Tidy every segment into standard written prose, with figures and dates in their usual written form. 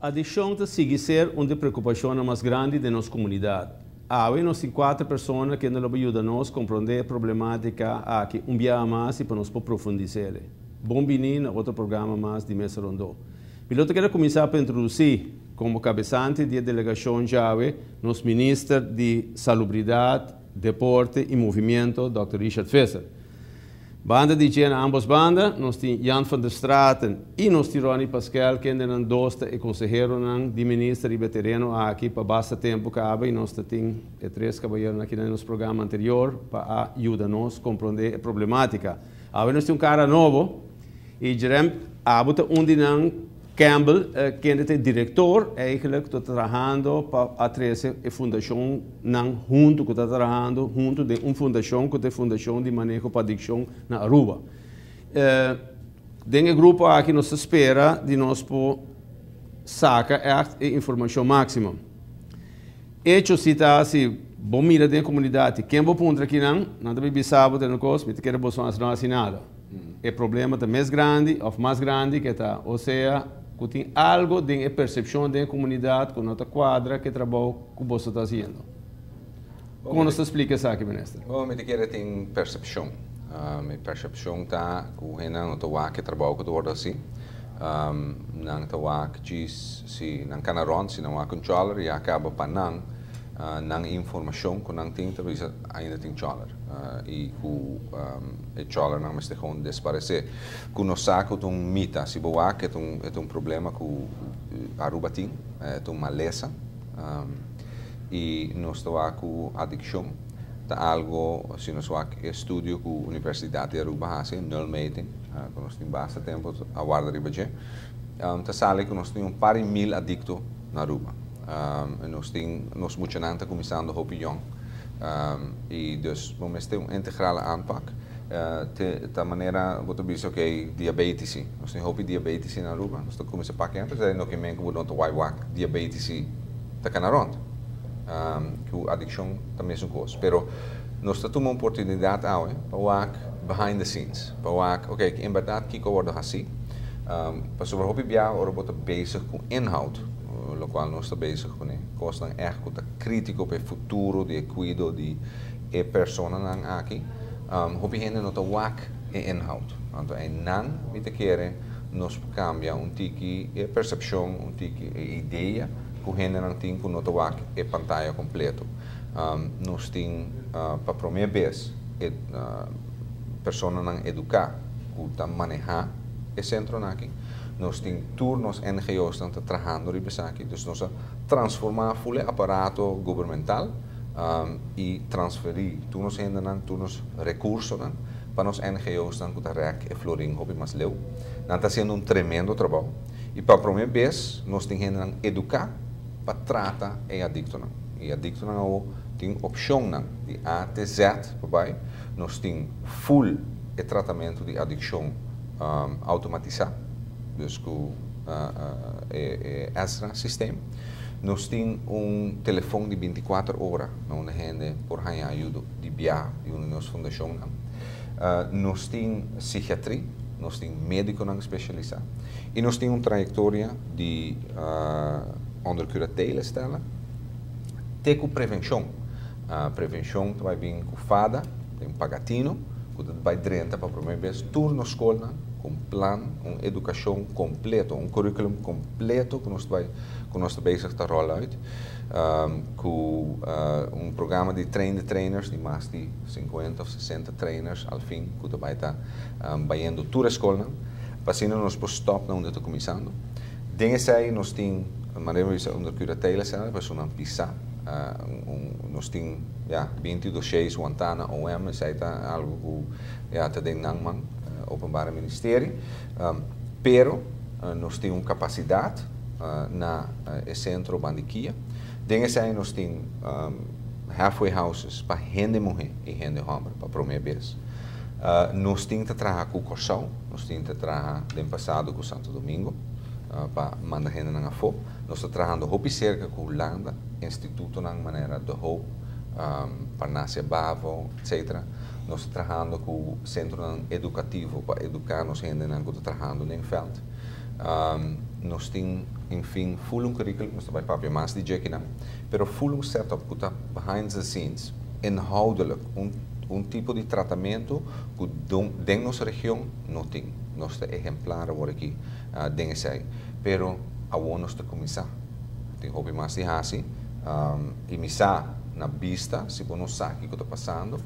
Adiccion ta sigui ser un di e preocupacionnan mas grandi den nos comunidad. Awe nos tin cuater persona kende lo por yuda nos comprende e problematica aki un biaha mas y pa nos por profundisele. Bon bini na otro programa mas di Mesa Rondo. Mi lo ta kere cuminsa pa introduci como cabesante di e delegacion djawe nos Minister di Salubridad, Deporte y Movimiento, Dòkter Richard Visser. Banda di dje na ambos banda nos tin Jan van der Straten y nos tin Ronnie Paskel kendenan dos ta e conseheronan di minister riba e tereno aki pa basta tempo caba y nos ta tin e tres cabayeronan aki na nos programa anterior pa a yuda nos compronde e problematica. Awe nos tin un cara nobo y Jerem abo ta un di nan. Campbell, kende ta e director eigenlijk ta trahando pa a trece e fundacionnan hunto cu ta trahando hunto den un fundacion cu ta e Fundacion di Maneho pa Adiccion na Aruba. Den e grupo aki nos ta spera di nos por saca echt e informacion maximo. Hecho si ta si bo mira den e comunidad y ken bo puntra kinan, nan ta bisa bo tene cos, mi ta kere boso no haci nada. E problema ta mes grandi of mas grandi ke ta, osea ku tin algo den e persepshon den e komunidat ku no ta kuadra ku e trabou ku boso ta hasiendo. Kon nos ta splika esaki, Minister? Bo, mi ta kere tin persepshon. Mi persepshon ta ku hendenan no ta wak e trabou ku ta wòrdu hasi. Nan ta wak djis si nan kana rònt, si nan wak un chòler ya kaba pa nan, nan informashon ku nan tin ta bisa ainda tin chòler i ku e chòlernan mester gewoon desparesé. Ku nos sa ku ta un mita, si bo wak e ta un e ta un problema ku Aruba tin, e ta un malesa i nos ta wak ku adikshon ta algo, si nos wak e studio ku Universidat di Aruba hasi, e nulmeting, ku nos tin basta tempu a warda riba dje, ta sali ku nos tin un par di mil adikto na Aruba. Nos tin nos muchanan ta kuminsando hopi yòn. I dus bo mester un integrale aanpak. Te ta manera bo ta bisa ok diabetisi. Nos tin hopi diabetisi na Aruba. Nos ta kuminsá papia antes no ke men ku bo no ta wai wak diabetisi ta kana rònt. Ku adikshon ta mesun kos. Pero nos ta tuma un oportunidat awe pa wak behind the scenes. Pa wak ok en bèrdat kiko a wòrdu hasí. Pasobra hopi biaha ora bo ta bezig ku inhoud, lokual nos ta bezig kuné, kosnan ègt ku ta krítiko pa e futuro di e kuido di e personanan aki, hopi hende no ta wak e inhoud. Anto einan mi ta kere nos por kambia un tiki e persepshon, un tiki e idea ku hendenan tin ku no ta wak e pantaya kompleto. Nos tin pa promé bes e personanan eduká ku ta manehá e sentronan aki. Nos tin tur nos NGOsnan ta trahando riba esaki. Dus nos a transformá ful e aparato gubernamental i transferí tur nos hendenan, tur nos rekursonan pa nos NGOsnan ku ta rèk e florin hopi mas leu. Nan ta hasiendo un tremendo trabou. I pa promé bes nos tin hendenan eduká pa trata e adiktonan. E adiktonan awo tin opshonnan di A te Z pa bai. Nos tin ful e tratamentu di adikshon automatisá, dus ku e Ezra systeem. Nos tin un telefon di binti kuater ora na unda hende por haña ayudo di bia di un di nos fundashonnan. Nos tin psikiatri, nos tin médikonan spesialisá i nos tin un trayektoria di onder curatele stellen te ku prevenshon. Prevenshon ta bai bin ku fada den Pagatino ku ta bai drenta pa promé bes tur nos skolnan ku un plan, un edukashon kompleto, un curriculum kompleto ku nos ta bai ku nos ta bezig ta ròl uit ku un programa di train the trainers di mas di sinkuenta òf sesenta trainers al fin ku ta bai ta bayendo tur e skolnan pa asina nos por stòp na unda ta kuminsando. Den esei nos tin manera mi bisa under curatela esei personanan pisá. Nos tin ya 20 dossiers wantá na OM, esei ta algu ku ya ta den nan man, Openbare Ministerie. Pero nos tin un kapasidat na e sentro Bandikia. Den esei nos tin halfway houses pa hende muhé i hende hòmber pa promé bes. Nos tin ta traha ku Kòrsou, nos tin ta traha den pasado ku Santo Domingo pa manda hendenan afó. Nos ta trahando hopi serka ku Hulanda, institutonan manera De Hoop, Parnasia Bavo, etcetera. Nos ta trahando ku sentronan edukativo pa eduká nos hendenan ku ta trahando den vèlt. Nos tin, enfin, full un curriculum, nos ta bay papia mas di dje akinan, pero full un setup cu ta behind the scenes, inhoudelijk, un tipo di tratamento cu den nos region no tin. Nos ta ehemplar awor aki den esey. Pero awor nos ta cuminsa. Tin hopi mas di haci y mi sa na bista si bo no sa kico ta pasando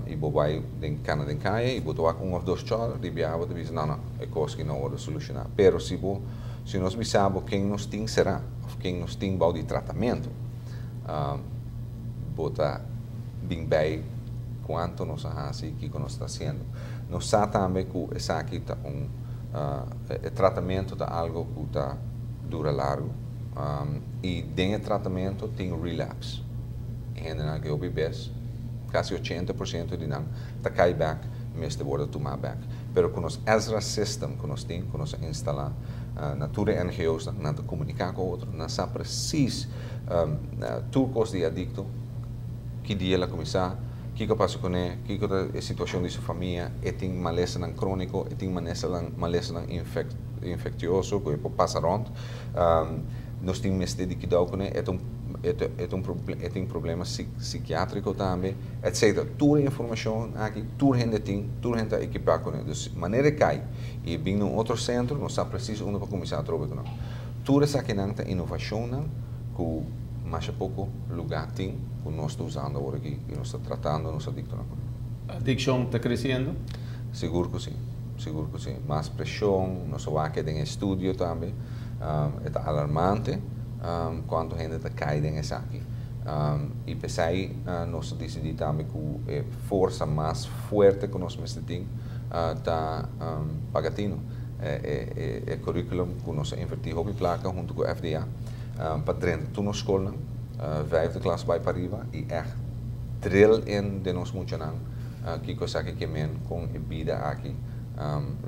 y bo bay den cana den caya y bo ta wak un of dos chòler di biaha bo ta bisa no no e cos aki no a wordo soluciona. Pero si bo si nos bisa bo ken nos tin cera of ken nos tin bao di tratamento bo ta bin bay cuanto nos a haci y kico nos ta haciendo. Nos sa tambe cu esaki ta un e tratamento ta algo cu ta dura largo y den e tratamento tin relapse. E hendenan cu hopi bes, casi 80% di nan ta cay bek, mester wordo tuma bek. Pero cu nos Ezra system cu nos tin, cu nos a instala na tur e NGO's nan, nan ta comunica cu otro, nan sa precies tur cos di adicto, ki dia el a cuminsa, kico a pasa cune, kico ta e situacion di su famia, e tin malesanan cronico, e tin malesanan infectioso cu e por pasa rond, nos tin mester di kidao cune, e ta un e ta un e tin problema psikiatrico tambe, etc. Tur e informacion aki tur hende tin, tur hende ta ekipa cune. Dus manera e cay y e bin na un otro centro nos sa precies unda pa cuminsa atrobe cu nan. Tur esakinan ta innovacionnan cu masha poco lugar tin cu nos ta usando awor aki y nos ta tratando nos adictonan cu nan. Adiccion ta creciendo? Sigur cu si, sigur cu si. Mas presion, nos a wak den e estudio tambe, e ta alarmante cuanto hende ta cay den esaki. Y p'esey nos a dicidi tambe cu e forsa mas fuerte cu nos mester tin ta Pagatino, e curriculum cu nos a inverti hopi placa hunto cu FDA pa drenta tur nos scolnan, vijfde klas bay pariba y echt drill in den nos muchanan kico esaki ke men con e bida aki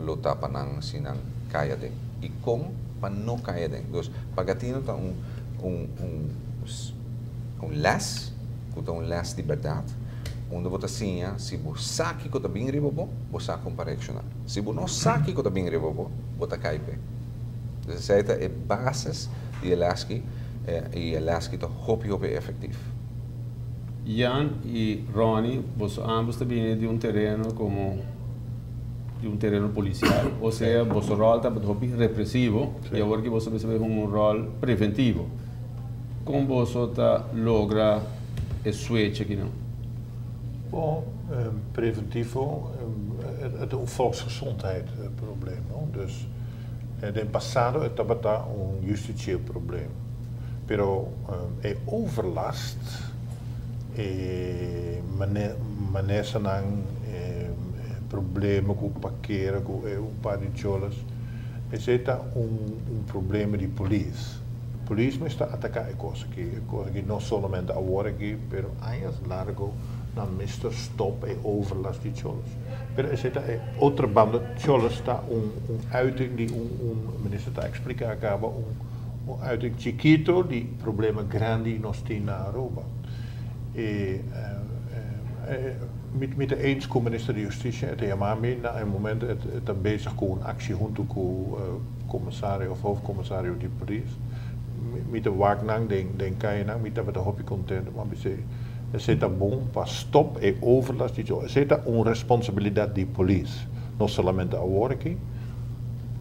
lo ta pa nan si nan cay aden y con pa no cay aden. Dus Pagatino ta un un un un les cu ta un les di berdad unda bo ta siña si bo sa kico ta bin riba bo, bo sa con pa reacciona. Si bo no sa kico ta bin riba bo, bo ta cay p'e. Dus esey ta e basis di e les ki y e les ki ta hopi hopi efectief. Jan y Ronnie, boso ambos ta bini di un tereno como di un tereno policial, o sea boso rol tabata hopi represivo y awor ki boso mester bay hunga un rol preventivo. Con boso ta logra e switch akinan? Bon, preventivo, het ta un volksgezondheid probleem, no? Dus den pasado e tabata un justitieel probleem. Pero e overlast, e manesanan, e problema ku parkera ku e un par di cholas, esei ta un problema di polis. Polis mester ataká e kos aki, e kos aki no solamente awor aki, pero añas largo nan mester stop e overlast di cholas. Pero esei ta e otro banda, cholas ta un uiting di un, minister ta expliká kaba, un uiting chikito di problema grandi nos tin na Aruba. E mi ta eens ku minister di Hustisia, e ta yama mi na e momento e ta bezig ku un actie hunto ku commissario of hoofdcommissario di polis. Mi ta wak nan den cayanan, mi tabata hopi contento, ma mi si esey ta bon pa stop e overlast di cholas. Esey ta un responsabilidad di polis, no solamente awor aki,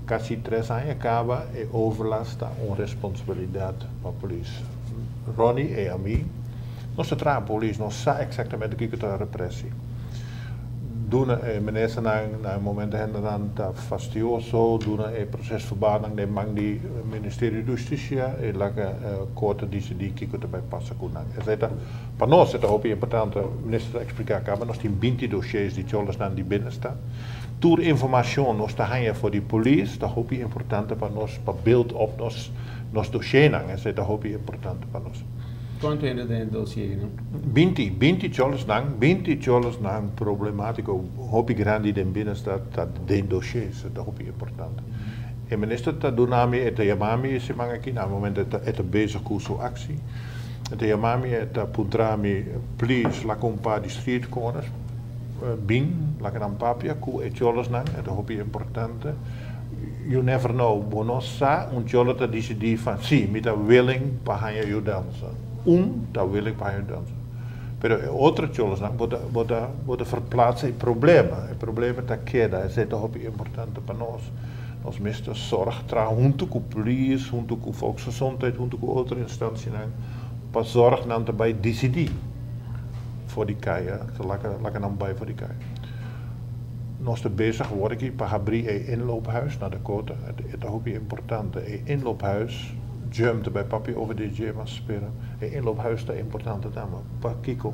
casi 3 aña caba e overlast ta un responsabilidad pa polis. Ronnie y ami, nos ta traha polis, nos sa exactamente kico ta represie. Duna e ministernan na e momento hendenan ta fastioso, duna e procesverbaal den man di Ministerio di Husticia y laga corte dicidi kico ta bay pasa cu nan. Esey ta, pa nos ta hopi importante, minister ta explica caba, nos tin 20 dossiers di cholosnan di binnenstad. Tur informacion nos ta haya for di polis, ta hopi importante pa nos, pa build up nos dossiernan, esey ta hopi importante pa nos. Cuanto hende den dossier, no? 20, 20 cholosnan, 20 cholosnan problematico, hopi grandi den binnenstad, ta den dossiers, ta hopi importante. E minister ta dunami, e ta yamami siman aki, na momento e ta bezig cu su actie. E ta yamami, e ta puntrami, please, laga un par di street corners, bin, laga nan papia, cu e cholosnan, e ta hopi importante. You never know, bo no sa, un choller ta disidí van si, mi ta willing pa haña yudansa. Un ta willing pa haña yudansa. Pero e otro chollernan, bo ta, bo ta, bo ta verplaatsa e problema. E problema ta keda, esei ta hopi importante pa nos. Nos mester zorg traha huntu ku polis, huntu ku Volksgezondheid, huntu ku otro instansianan, pa zorg nan ta bai disidí for di kaya, ta laka, laka nan bai for di kaya. Nos ta bezig awor aki pa habri e inloophuis na Dakota. E ta hopi importante. E inloophuis, Jum ta bai papia over di dje, mas spera. E inloophuis ta importante tambe. Pakiko?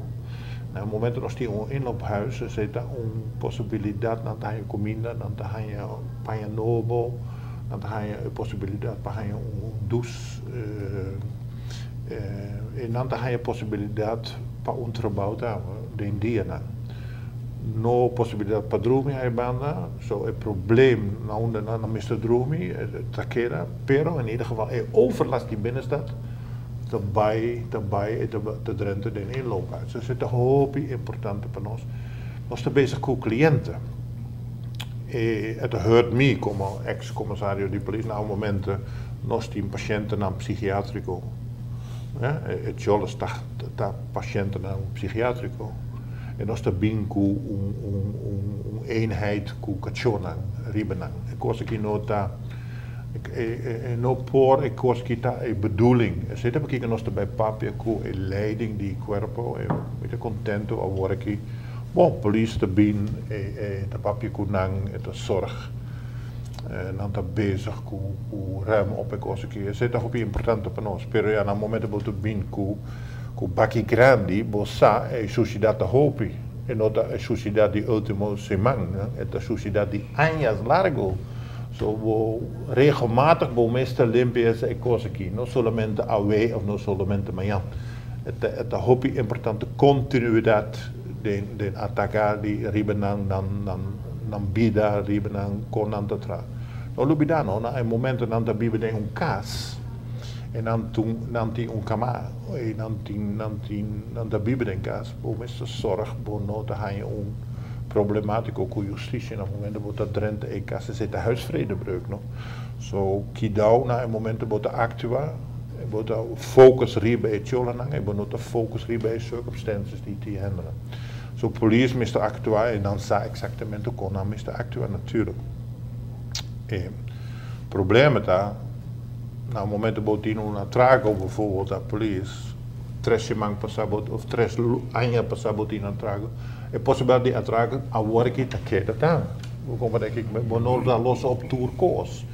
Na e momento nos tin un inloophuis, esei ta un posibilidat, nan ta haña kuminda, nan ta haña paña nobo, nan ta haña e posibilidat pa haña un dus, i nan ta haña posibilidat pa un trabou tambe den dianan. No posibilidat pa drumi ei banda, so e probleem na unda nan a mester drumi ta keda, pero in ieder geval e overlast di binnenstad ta bai ta bai e ta drenta den e inloophuis. Dus e ta hopi importante pa nos. Nos ta bezig ku kliente. E ta hurt mi komo ex komisario di polis na un momento nos tin pashentenan psikiatriko, e choles ta ta pashentenan psikiatriko. E nos ta bin ku un un un un eenheid ku kachónan riba nan. E kos aki no ta e no por e kos aki ta e bedoeling. Esei ta pakiko nos ta bai papia ku e leiding di kuerpo. E mi ta kontento awor aki. Bon, polis ta bin e e ta papia ku nan, e ta zorg nan ta bezig ku ku ruim op e kos aki. Esei ta hopi importante pa nos. Pero ya na momento bo ta bin ku Ku baki grandi bo sa e sushidat ta hopi. E no ta e sushidat di ultimo siman, e ta sushidat di añas largo. So bo regelmatig bo mester limpia e kos aki, no solamente awe of no solamente mañan. E ta e ta hopi importante kontinuidat den den ataka di riba nan nan nan nan bida, riba nan kon nan ta traha. No lubida no, na e momento nan ta biba den un kas. E nan tun nan tin un kama e nan tin nan tin nan ta biba den kas. Bo mester sòrg bo no ta haña un problemátiko ku hustisia na momento bo ta drenta e kas. Esei ta huisvredebreuk no. So kidau na e momento bo ta aktua e bo ta focus riba e cholanan e bo no ta focus riba e circumstances di ti hendenan. So polis mester aktua e nan sa eksaktamente kon nan mester aktua natuurlijk. E problema ta. Na momento bo tin un atraco bijvoorbeeld a polis, tres siman pasa bo of tres aña pasa bo tin atraco, e posibilidad di atraco awor aki ta keda ta. Bo comprende aki bo no ta los op tur cos.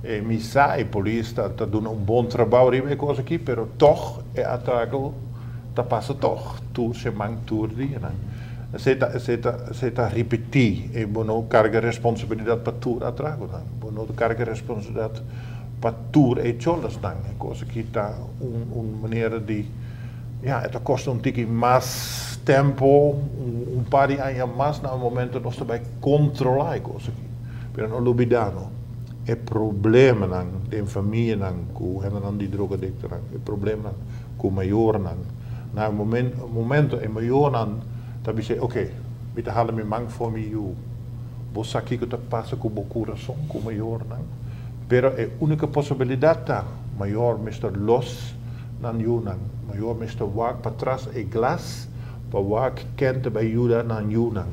E mi sa e polis ta ta duna un bon trabao riba e cos aki, pero toch e atraco ta pasa toch tur siman tur dianan. Esey ta esey ta esey ta ripiti e bo no carga responsabilidad pa tur atraconan, bo no carga responsabilidad pa tur e cholosnan. E cos aki ta un un manera di ya e ta costa un tiki mas tempo, un un par di aña mas na un momento nos ta bay controla e cos aki. Pero no lubida no, e problemanan den famianan cu hendenan di drogadictonan, e problemanan cu mayornan, Na e momento e mayornan ta bis'é, Oke, mi ta hala mi man for mi yu. Bo sa kiko ta pasa ku bo kurason ku mayornan. Pero e úniko posibilidat ta, mayor mester los nan yunan. Mayor mester wak patras e glas pa wak ken ta bai yuda nan yunan.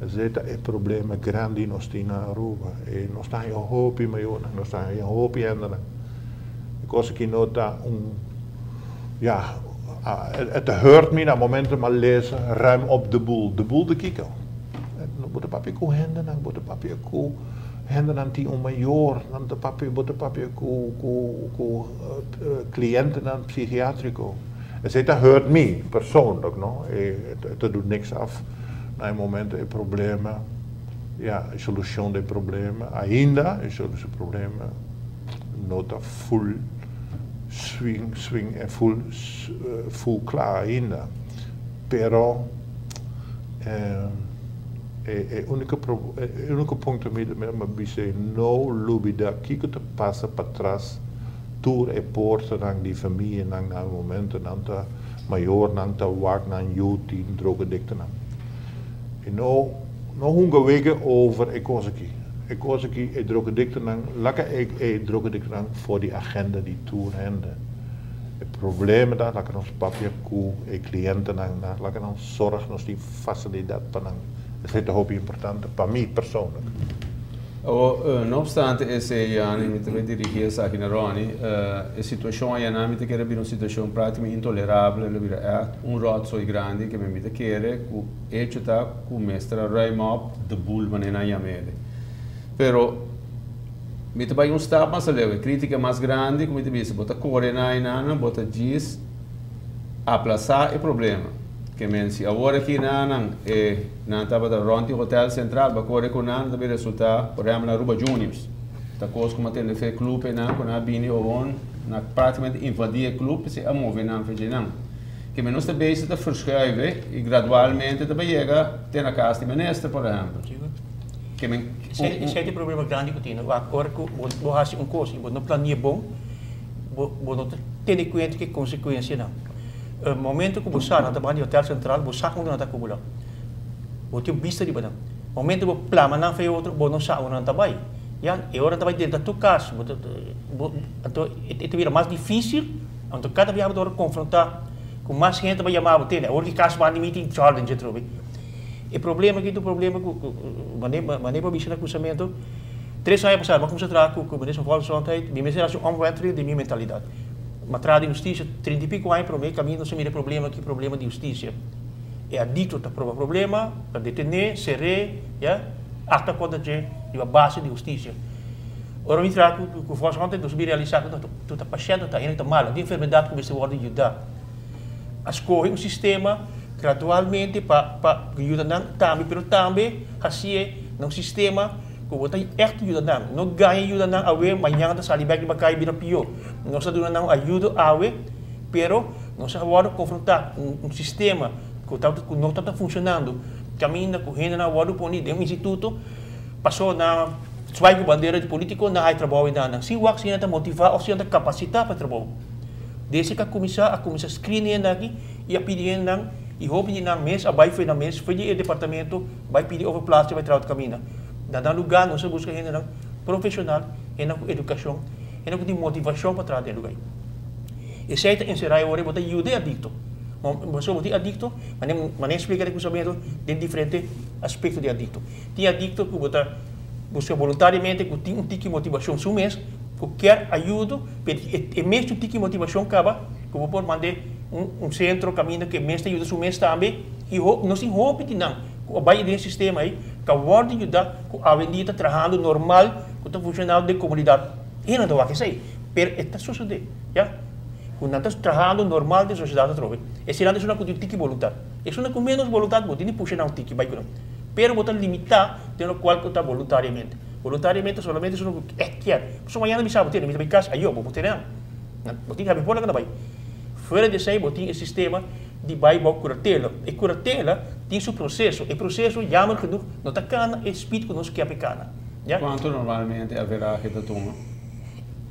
Esei ta e problema grandi nos tin na Aruba. E nos ta haña hopi mayornan, nos ta haña hopi hendenan. E kos aki no ta un. Ja, het hurt mi na momento m'a lesa ruim op de boel. De boel di kiko? Bo ta papia ku hendenan, bo ta papia ku hendenan tin un mayor, nan ta papia, bo ta papia ku ku ku klientenan psikiatriko. Esei ta hurt mi persoonlijk no, e ta doet niks af na e momento e problema, ja, e solushon di e problema ainda e solushon di e problema no ta full. Swing swing e full full kla ainda pero e e uniko e uniko punto mi mi bisa e no lubida kiko ta pasa patras tur e portanan di famianan na e momento nan ta mayornan ta wak nan yu tin drogadictonan e no no hunga wega over e kos aki. E kos aki, e drogadictonan, laga e drogadictonan for di agenda di tur hende. E problema ta, laga nos papia ku e klientenan, laga nos zorg nos tin fasilidat pa nan. Esei ta hopi importante pa mi persoonlijk. O, no obstante esei, Jani, mi tambe dirigí esaki na Ronnie, e situashon ayanan mi ta kere bira un situashon práktikamente intolerabel, el a bira ègt un ròtzooi grandi ke mi ta kere ku echo ta ku mester a ruim op de boel manera nan yam'e. Pero mi ta bai un stap mas aleu, e krítika mas grandi ku mi ta bisa, bo ta kore na aynan, bo ta djis aplasá e problema. Ke men si awor aki nan e nan tabata rònt di Hotel Central, bo a kore ku nan, ta bin resultá, por ehèmpel na Aruba Juniors. Ta kos ku mi a tende fe klup einan ku nan a bini owon nan a práktikamente invadí e klup p'esei a move nan fe dje nan. Ke men nos ta bezig ta verschuive i gradualmente ta bai yega te na kas di minister, por ehèmpel. Ke men Esei ta e problema grandi ku tin. Wak ora ku bo hasi un kos i bo no plania bon, bo no ta tene kuenta ku e konsekuensianan. Momento ku bo sa nan ta baha di Hotel Central, bo sa unda nan ta akumulá. Bo tin un bista riba nan. Momento bo plama nan for e otro, bo no sa unda nan ta bai. Ya, e ora nan ta bai drenta tur kas. Bo ta, bo, anto e ta bira mas difísil, anto kada biaha bo ta wòrdu konfrontá ku mas hende ta bai yama bo, tende, awor ki kas banda di mi tin Jordan dje trobe. E problema aki ta un problema ku, ku, manera, manera bo a bisa na kuminsamentu, tres aña pasá mi a kuminsá traha ku, ku Minister van Volksgezondheid, mi mester hasi un omwenteling den mi mentalidat. Mi a traha den hustisia trinta i piko aña promé kaminda nos a mira e problema aki, problema di hustisia. E adikto ta proba problema, ta detené, ser'é, ya, akta kontra dje riba base di hustisia. Ora mi traha ku ku Volksgezondheid nos a bin realisá ku tur ta pashènt ta hende ta malo, tin enfermedat ku mester wòrdu yuda. A skohe un sistema gradualmente pa pa yuda nan tambe, pero tambe hasié na un sistema ku bo ta ègt yuda nan. No gaña yuda nan awe, mañana ta sali bèk riba kaya bira pió. Nos ta duna nan un ayudo awe, pero nos a wòrdu konfrontá ku un sistema ku ta ku no tabata funshonando, kaminda ku hendenan a wòrdu poni den un instituto, pasó nan swai ku bandera di polítiko, nan haña trabou einan. Nan sin wak si nan ta motivá òf si nan ta kapasitá pa e trabou. Desde ku a kuminsá, a kuminsá screen hende aki i a pidi hendenan i hopi di nan mes a bai fo'i nan mes, fo'i di e departamento bai pidi overplaatsing bai traha otro kaminda. Na nan lugá nos a buska hendenan profeshonal, hendenan ku edukashon, hendenan ku tin motivashon pa traha den e lugá ei. Esei ta enserá e ora ei bo ta yuda e adikto. Pasobra bo tin adikto, manera splika den kuminsamentu, den diferente aspekto di adikto. Tin adikto ku bo ta buska boluntariamente ku tin un tiki motivashon su mes, ku kier ayudo, pero e mes tin un tiki motivashon kaba ku bo por mand'é un sentro kaminda ku e mes ta yuda su mes tambe. I nos tin hopi di nan ku a bai den e sistema ei ku a wòrdu yuda ku awendia ta trahando normal, ku ta funshonando den komunidat. E nan ta wak esei, pero e ta sosodé, ya, ku nan ta trahando normal den sosiedat atrobe. Eseinan ta esuna ku tin un tiki boluntat. Esuna ku ménos boluntat bo tin di pusha nan un tiki bai ku nan. Pero bo ta limitá den lokual ku ta boluntariamente. Boluntariamente solamente esuna ku ègt kier. Pasobra mañana bisa bo tene, mi ta bai kas, ayo, bo por tene nan. Bo tin ku habi por laga nan bai. Fuera di esei bo tin e sistema di bai bou kuratela. E kuratela tin su proseso. E proseso, jammer genoeg, no ta kana e speed ku nos kier pa e kana. Ya. Kuantu normalmente averahe ta tuma?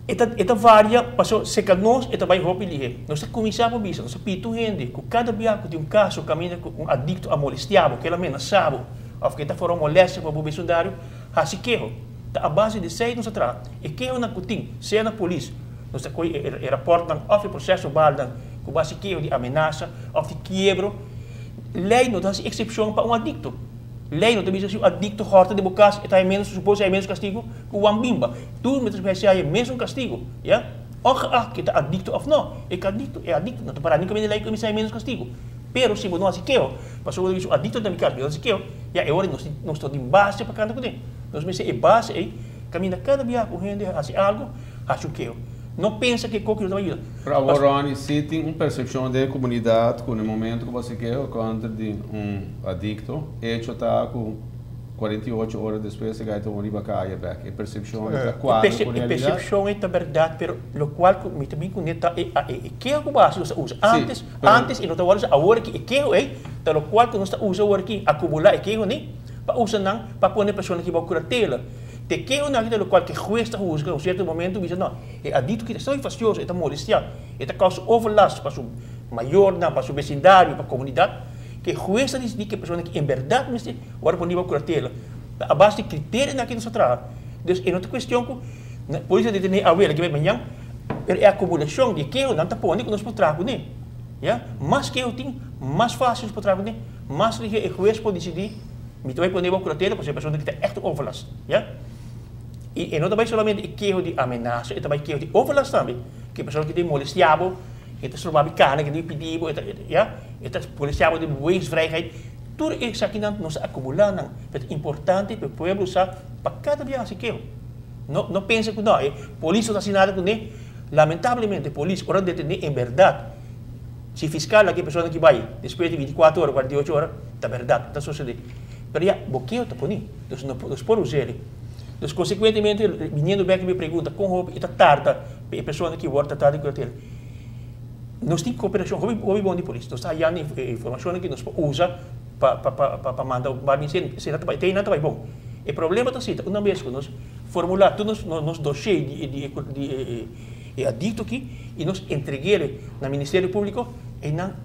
E ta e ta varia, paso serka nos e ta bai hopi lihe. Nos ta kuminsá pa bisa, nos ta pidi tur hende ku kada bia ku tin un kaso kaminda ku un adikto a molestiá bo, ku el a menasá bo, òf ku e ta forma molestia pa bo besundario, hasi keho. Ta a base di esei nos ta traha. E kehonan ku tin, sea na polis, nos ta kohe e rapòrtnan òf e proseso balnan ku bo hasi keho di amenasa òf di kiebro. Lei no ta hasi eksepshon pa un adikto. Lei no ta bisa si un adikto hòrta di bo kas e ta haña ménos, supos e haña ménos kastigu ku wan bimba. Tur mester hasi haña mesun kastigu, ya. Ongeacht ku e ta adikto òf no. E adikto, e adikto no ta pará ni kaminda lei ku e mester haña ménos kastigu. Pero si bo no hasi keho, pasobra bo ta bisa un adikto ta mi kas, mi no hasi keho, ya e ora nos nos ta tin base pa kanta kuné. Nos mester e base ei kaminda kada biaha ku un hende hasi algu, hasi un keho. No pensa ku e koki no ta bai yuda. Pero awor Ronnie, si tin un persepshon den e komunidat ku na e momento ku bo hasi keho kontra di un adikto, echo ta ku 48 ora despues e gai ta won riba kaya bek. E persepshon ei ta kuadra ku E realidat? persepshon ei ta bèrdat, pero lokual ku mi ta bin kuné ta e e keho ku bo hasi nos ta usa. Sí, Antes, pero. antes e no ta wòrdu usa, awor aki e keho ei ta lokual ku nos ta usa awor aki, akumulá e kehonan pa usa nan pa pone persona ki bo kuratela. Te kehonan aki ta lokual ku e hues ta husga un sierto momento bisa no, E adikto ki ta estremi fastioso, e ta molestiá, e ta kousa overlast pa su mayornan, pa su besindario, pa komunidat, ku e hues ta disidí ku e persona ki en bèrdat mester wòrdu poni riba kuratela. A base di kriterionan aki nos ta traha. Dus e no ta kuestion ku polis a detené awe, el a kib'é mañan, pero e akumulashon di e kehonan ta pone ku nos por traha kuné. Ya, mas keho tin, mas fásil nos por traha kuné, mas lihé e hues por disidí, mi ta bai pone bo kuratela pasobra e persona aki ta ègt un overlast. Ya. I e no ta bai solamente e keho di amenasa, e ta bai keho di overlast tambe, ku e persona aki ta molestiá bo, e ta stroba bo kana, e ta pidi bo, e ta, ya, e ta molestiá bo den bewegingsvrijheid. Tur esakinan nos a akumulá nan, pero ta importante pa e pueblo sa pa kada biaha hasi keho. No no pensa ku no, e polis no ta hasi nada kuné. Lamentablemente polis ora detené en bèrdat, si fiskal aki e persona ki bai despues di 24 ora, 48 ora, ta bèrdat, ta sosodé. Pero ya, bo keho ta poní, dus no nos por us'é. Dus konsekuentemente, biniendo bèk na mi pregunta kon hopi e ta tarda pa e persona ki wòrdu tratá di kuratela. Nos tin koperashon hopi hopi bon di polis. Nos ta hayando informashonnan ku nos por usa pa pa pa pa manda pa ministerio. Esei ta bai te einan ta bai bon. E problema ta si ta una bes ku nos formulá tur nos nos doshé di di di e adikto aki i nos entreg'é na Ministerio Públiko, einan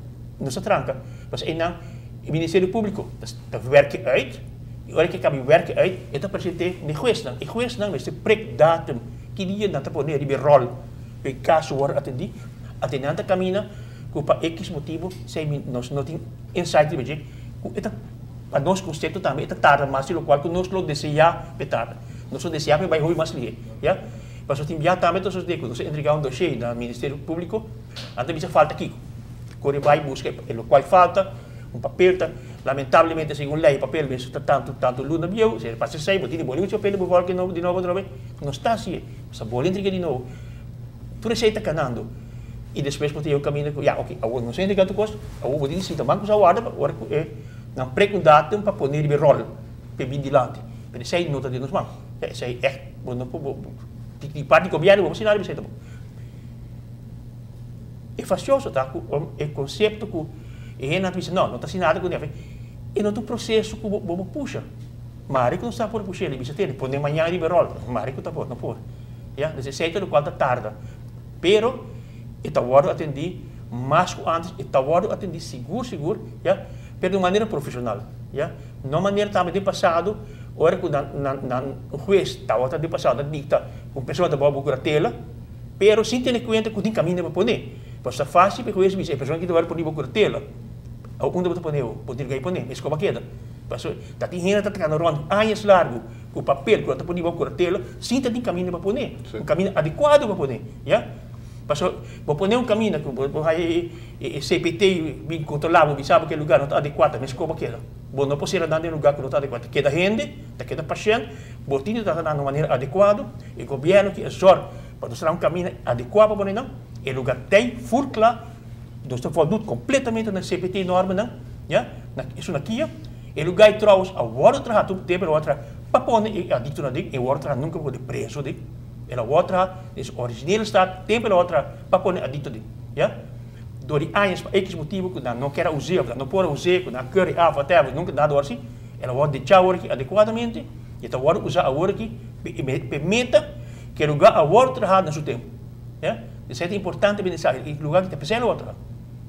nos ta tranka. Pasobra einan e Ministerio Públiko ta wèrk uit i ora ku e kaba wèrk uit e ta present'é na e huesnan. E huesnan mester prek datum ki dia nan ta pone riba e ròl. Pe kaso wòrdu atendí, ate nan ta kamina ku pa ekis motibu sei mi nos no tin insight riba dje, ku e ta pa nos konsepto tambe e ta tarda mas di lokual ku nos lo deseá p'e tarda. Nos lo deseá p'e bai hopi mas lihé, ya. Pasobra tin bia tambe ta sosodé ku nos a entregá un doshé na Ministerio Públiko, nan ta bisa falta kiko. Kore bai buska e lokual falta, un papel ta, lamentablemente segun lei e papel mester ta tantu tantu luna bieu, si e pasa esei bo tin di boli un papel di bo vòlke di nobo atrobe, nos ta hasié. Sa boli entrega di nobo. Tur esei ta kanando. I despues bo ta yega un kaminda ku, ya, oke, awor nos a entrega tur kos, awor bo tin di sinta ban ku sa warda pa ora ku e nan prek un datum pa pone riba e ròl pa e bin dilanti. Pero esei no ta den nos man. Ya, esei ègt bo no por, bo, di parti di gobièrnu bo por hasi nada riba esei tampoco. E fasioso ta ku e konsepto ku e hendenan ta bisa, no, no ta hasi nada ku nefi. E no ta un proseso ku bo por pusha. Mari ku no sa por push'é, li bisa tene, pone mañan riba e ròl. Mari ku ta por, no por. Ya, dus esei ta lokual ta tarda. Pero e ta wòrdu atendí mas ku ántes, e ta wòrdu atendí sigur sigur, ya, pero di un manera profeshonal, ya. No manera tambe den pasado, ora ku nan nan nan hues tabata den pasado ta dikta ku un persona ta bou bukuratela, pero sin tene kuenta ku tin kaminda pa pone. Pasobra ta fásil pa e hues bisa e persona aki ta wòrdu pone bukuratela, awor unda bo ta pone bo? Bo tin lugar di pone, mes koba keda. Pasobra ta tin hende ta trahando rond añas largu ku papel ku nan ta pone bo kuratelo sin ta tin kaminda pa pone, un kaminda adekuado pa pone, ya. Pasobra bo pone un kaminda ku bo haya e CPT bin kontrolá bo bisa bo ku e lugar no ta adekuá ta mes koba keda. Bo no por sera nan den lugar ku no ta adekuá. Ta keda hende, ta keda pashènt, bo tin di trata nan na un manera adekuado. E gobièrnu ki e zòrg pa nos traha un kaminda adekuá pa pone nan, e lugar tei ful kla. Nos ta voldoet completamente na CPT normanan, ya, na esun na kia. E lugar ei trouwens a wordo traha tur tempo el a wordo traha pa pone e adictonan den, e wordo traha nunca pa pone preso den. El a wordo traha den su originele staat, tempo el a wordo traha pa pone adicto den, ya. Door di añas pa X motibo cu nan no kier a us'é of nan no por a us'é, cu nan a keur e af whatever, nunca nada wordo así, el a wordo decha awor aki adecuadamente y e ta wordo usa awor aki pa e meta cu e lugar a wordo traha na su tempo, ya. Esei ta importante pa esaki, e lugar ki ta p'esei lo otro.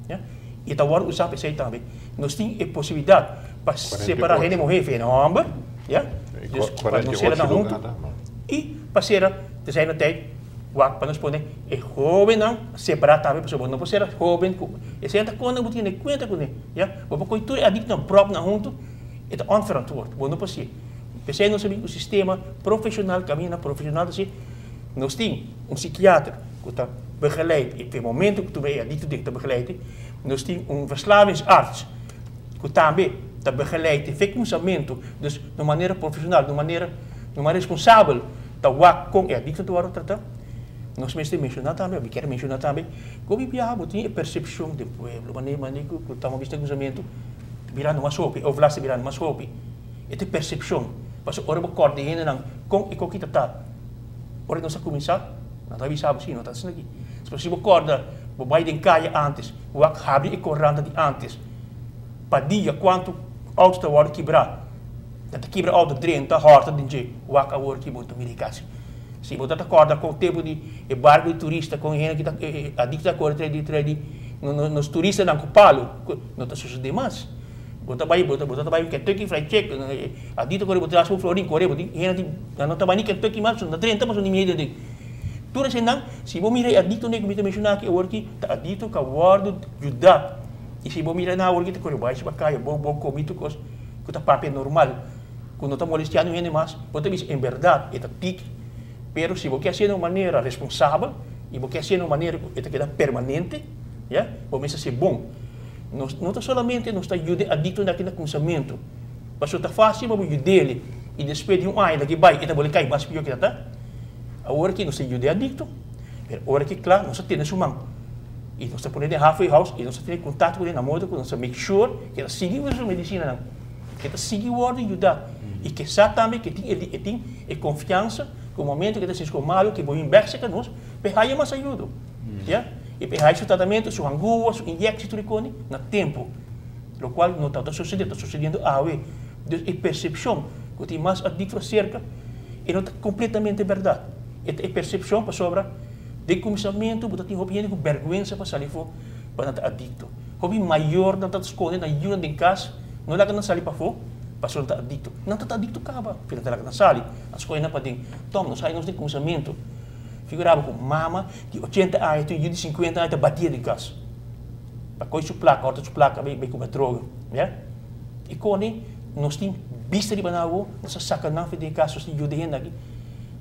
Ya? I ta wòrdu usá p'esei tambe. Nos tin e posibilidat pa separá hende muhé for hende hòmber, ya? Dus pa nos sera nan huntu. I pa sera t'esei na tei wak pa nos pone e hóbennan separá tambe pasobra bo no por sera hóben ku esei ta kos bo tin tene kuenta kuné, ya? Bo por kohe tur e adiktonan pròp nan huntu, e ta onverantwoord, bo no por hasié. P'esei nos a bin ku sistema profeshonal, kaminda profeshonal ta hasié. Nos tin un psikiater ku ta begeleid i p'e momento ku tuma e adikto den ta begeleid. Nos tin un verslavingsarts ku tambe ta begeleid e fe kuminsamentu. Dus na un manera profeshonal, na un manera na un manera responsabel ta wak kon e adikto ta wòrdu tratá. Nos mester menshoná tambe, mi kier menshoná tambe, ku hopi biaha bo tin e persepshon den pueblo, manera manera ku ta bista kuminsamentu ta birando mas hopi, òf las ta birando mas hopi. E ta e persepshon. Pasobra ora bo kòrda e hendenan kon e koki ta ta. Ora nos a kuminsá, nan ta bisa bo, sí, no ta asina aki. Pero si bo kòrda, bo bai den kaya ántes, bo wak habri e koranta di ántes, pa dia kuantu outo ta wòrdu kibrá. Nan ta kibra outo, drenta, hòrta den dje. Wak awor ki bo ta mira e kasi. Si bo ta ta kòrda kon tempu di e barku di turista, kon e hende ki ta adikto ta kore tras di tras di nos turistanan ku palu, no ta sosodé mas. Bo ta bai, bo ta, bo ta bai Kentucky Fried Chicken, adicto kore bo tras un florin kore, bo tin hende tin, nan no ta bai ni Kentucky mas, nan ta drenta pasobra ni miedo den. Tur esenan, si bo mira e adictonan ku mi ta menshoná aki awor aki, ta adicto ku a wòrdu yuda. I si bo mira nan awor aki ta kore bai riba kaya, bo bo komi tur kos ku ta papia normal, ku no ta molestiá niun hende mas, bo ta bisa en bèrdat e ta tiki. Pero si bo ke hasié na un manera responsabel i bo ke hasié na un manera ku e ta keda permanente, ya, bo mester hasié bon. Nos no ta solamente nos ta yuda e adictonan aki na kuminsamentu, pasobra ta fácil pa bo yud'el i despues di un aña ta ke bai e ta bolbe kai mas pió ke ta ta. Awor ki nos ta yuda e adicto, pero ora ki kla nos ta tene su man i nos ta pone den halfway house i nos ta tene kontakto kuné na modo ku nos ta make sure ku e ta sigui usa su medisinanan, ku e ta sigui wòrdu yuda i ke sa tambe ku e tin e tin e konfiansa ku momento ku e ta sinti su malu ku e por bin bèk serka nos pa e haya mas ayudo, ya, i pa e haya su tratamentu, su hangua, su inyekshi tur e kos na tempu, lokual no tabata sosede, ta sosediendo awe. Dus e persepshon ku tin mas adikto aserka e no ta kompletamente bèrdat. E ta e persepshon pasobra den kuminsamentu bo ta tin hopi hende ku bèrgwensa pa sali afó pa nan ta adikto. Hopi mayornan ta skonde nan yunan den kas no laga nan sali pafó pasobra nan ta adikto. Nan ta ta adikto kaba pero nan ta laga nan sali. Nan skonde nan paden. Tòm nos haña nos den kuminsamentu. Figura bo ku mama di ochenta aña tin un yu di sinkuenta aña ta batia den kas pa kohe su plaka, òrta su plaka bai kumpra droga. Ya. I koni nos tin bista riba nan awo, nos a saka nan for di e kas, nos tin yuda e hende aki,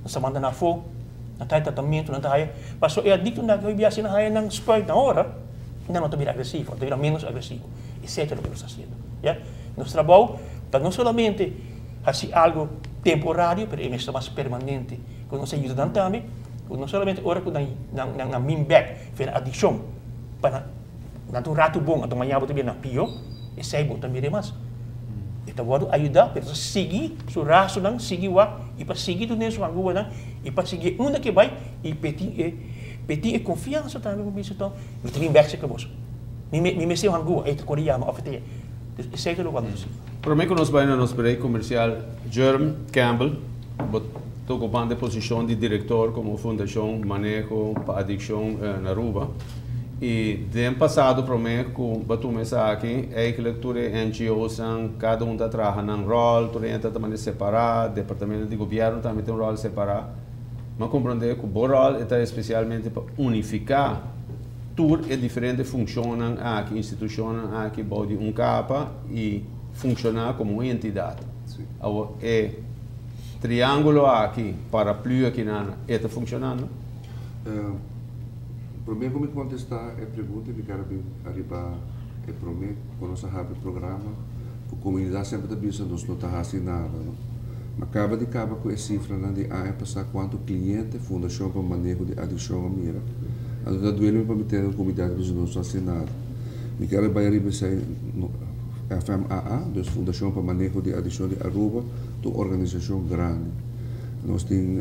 nos ta manda nan afó, nan ta haya tratamentu, nan ta haya, pasobra e adiktonan aki hopi biaha si nan haya nan spuit na ora, nan no ta bira agresivo, nan ta bira ménos agresivo. Esei ta loke nos ta hasiendo, ya. Nos trabou ta no solamente hasi algu temporario, pero e mester ta mas permanente, ku nos a yuda nan tambe, ku no solamente ora ku nan nan bin bèk for e adikshon, pa nan. Nan ta un ratu bon, anto mañana bo ta bira na pio, esei bo ta mira mas. E ta wòrdu ayudá, pero ta sigui su rasonan, sigui wak, i pa sigui dun'é su hanguanan, i pa sigui unda ke bai, i p'e tin e, p'e tin e konfiansa tambe pa bisa tò, mi ta bin bèk serka boso. Mi mi mester un hangua, e ta kore yama òf e ta yama. Dus esei ta lokual nos ta sigui. Promé ku nos bai na nos break komersial, Jerm Campbell, bo ta okupando e posishon di direktor komo Fundashon Maneho pa Adikshon na Aruba. I den pasado promé ku bo a tuma esaki, eigentlik tur e NGOsnan kada un ta traha nan ròl, tur hende ta ta manera separá, departamento di gobièrnu tambe tin un ròl separá. Mi a komprondé ku bo ròl e ta espesialmente pa unifiká tur e diferente funshonnan aki, institushonnan aki bou di un kapa i funshoná komo un entidat. Awor e triángulo aki, paraplü aki nan, e ta funshonando? Promé ku mi kontestá e pregunta mi ker a bin ariba e promé ku nos a habri programa ku komunidat semper ta bisa nos no ta hasi nada no. Ma kaba di kaba ku e sifranan di aña pasá kuantu kliente Fundashon pa Maneho di Adikshon a mira. Anto ta duele mi pa mi tende ku komunidat ta bisa nos no hasi nada. Mi ker a bai ariba esei FMAA, dus Fundashon pa Maneho di Adikshon di Aruba, ta un organisashon grandi. Nos tin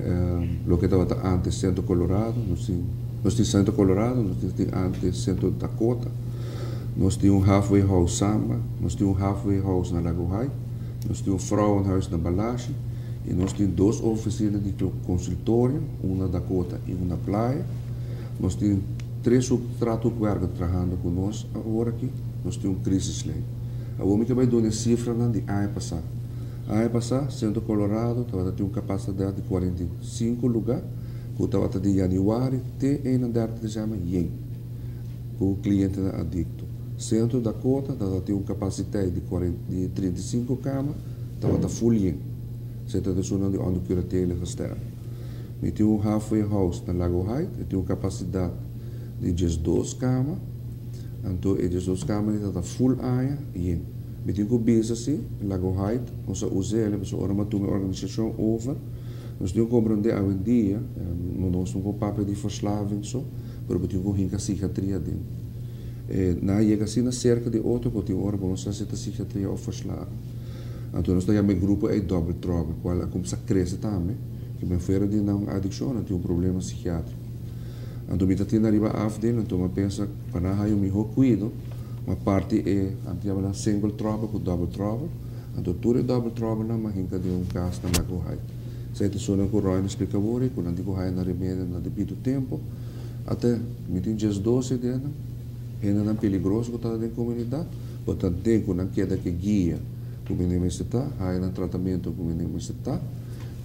loke tabata antes Centro Colorado, nos tin nos tin Centro Colorado, nos tin antes Centro Dakota, nos tin un Halfway House Samba, nos tin un Halfway House na Lago High, nos tin un Vrouwenhuis na Balashi y nos tin dos oficina di consultorio, un na Dakota y un na Playa. Nos tin tres subtratukwerker trahando cu nos awor aki, nos tin un crisislijn. Awor mi ta bay duna e cifranan di aña pasa. Aña pasá, Centro Colorado tabata tin un kapasidat di 45 lugá ku tabata di yanüari te 31 desèmber yen ku klientenan adikto. Centro Dakota tabata tin un kapasiteit di di 35 kama, tabata ful yen. Esei ta esunnan di onder curatele gesteld. Mi tin un halfway house na Lago Height, e tin un kapasidat di 12 kama, anto e 12 kama ei tabata ful aña yen. Mi tin ku bisa si, Lago Height, nos a usa el, pasobra ora mi a tuma e organisashon over, nos tin ku komprendé awendia, no nos no por papia di verslaving so, pero bo tin ku hinka sigiatria aden. E nan a yega asina serka di otro ku tin ora bo no sa si ta sigiatria òf verslaving. Anto nos ta yama e grupo ei double trouble, kual a kumsa krese tambe, ku men fuera di nan adikshon nan tin un problema sigiatriko. Anto mi ta tin ariba afdeling, anto mi a pensa pa nan haña un mihó kuido, Ma parti e anto yama nan single trouble ku double trouble. Anto tur e double troublenan ma hinka den un kas na Lago Height. Esei ta esuna ku Roy na splika awor ku nan tin ku haya nan remedio na debido tempo. Ate mi tin 12 den nan, hendenan peligroso ku ta den komunidat. Bo tin ku nan keda ku guia ku nan mester ta, haya nan tratamentu ku nan mester ta,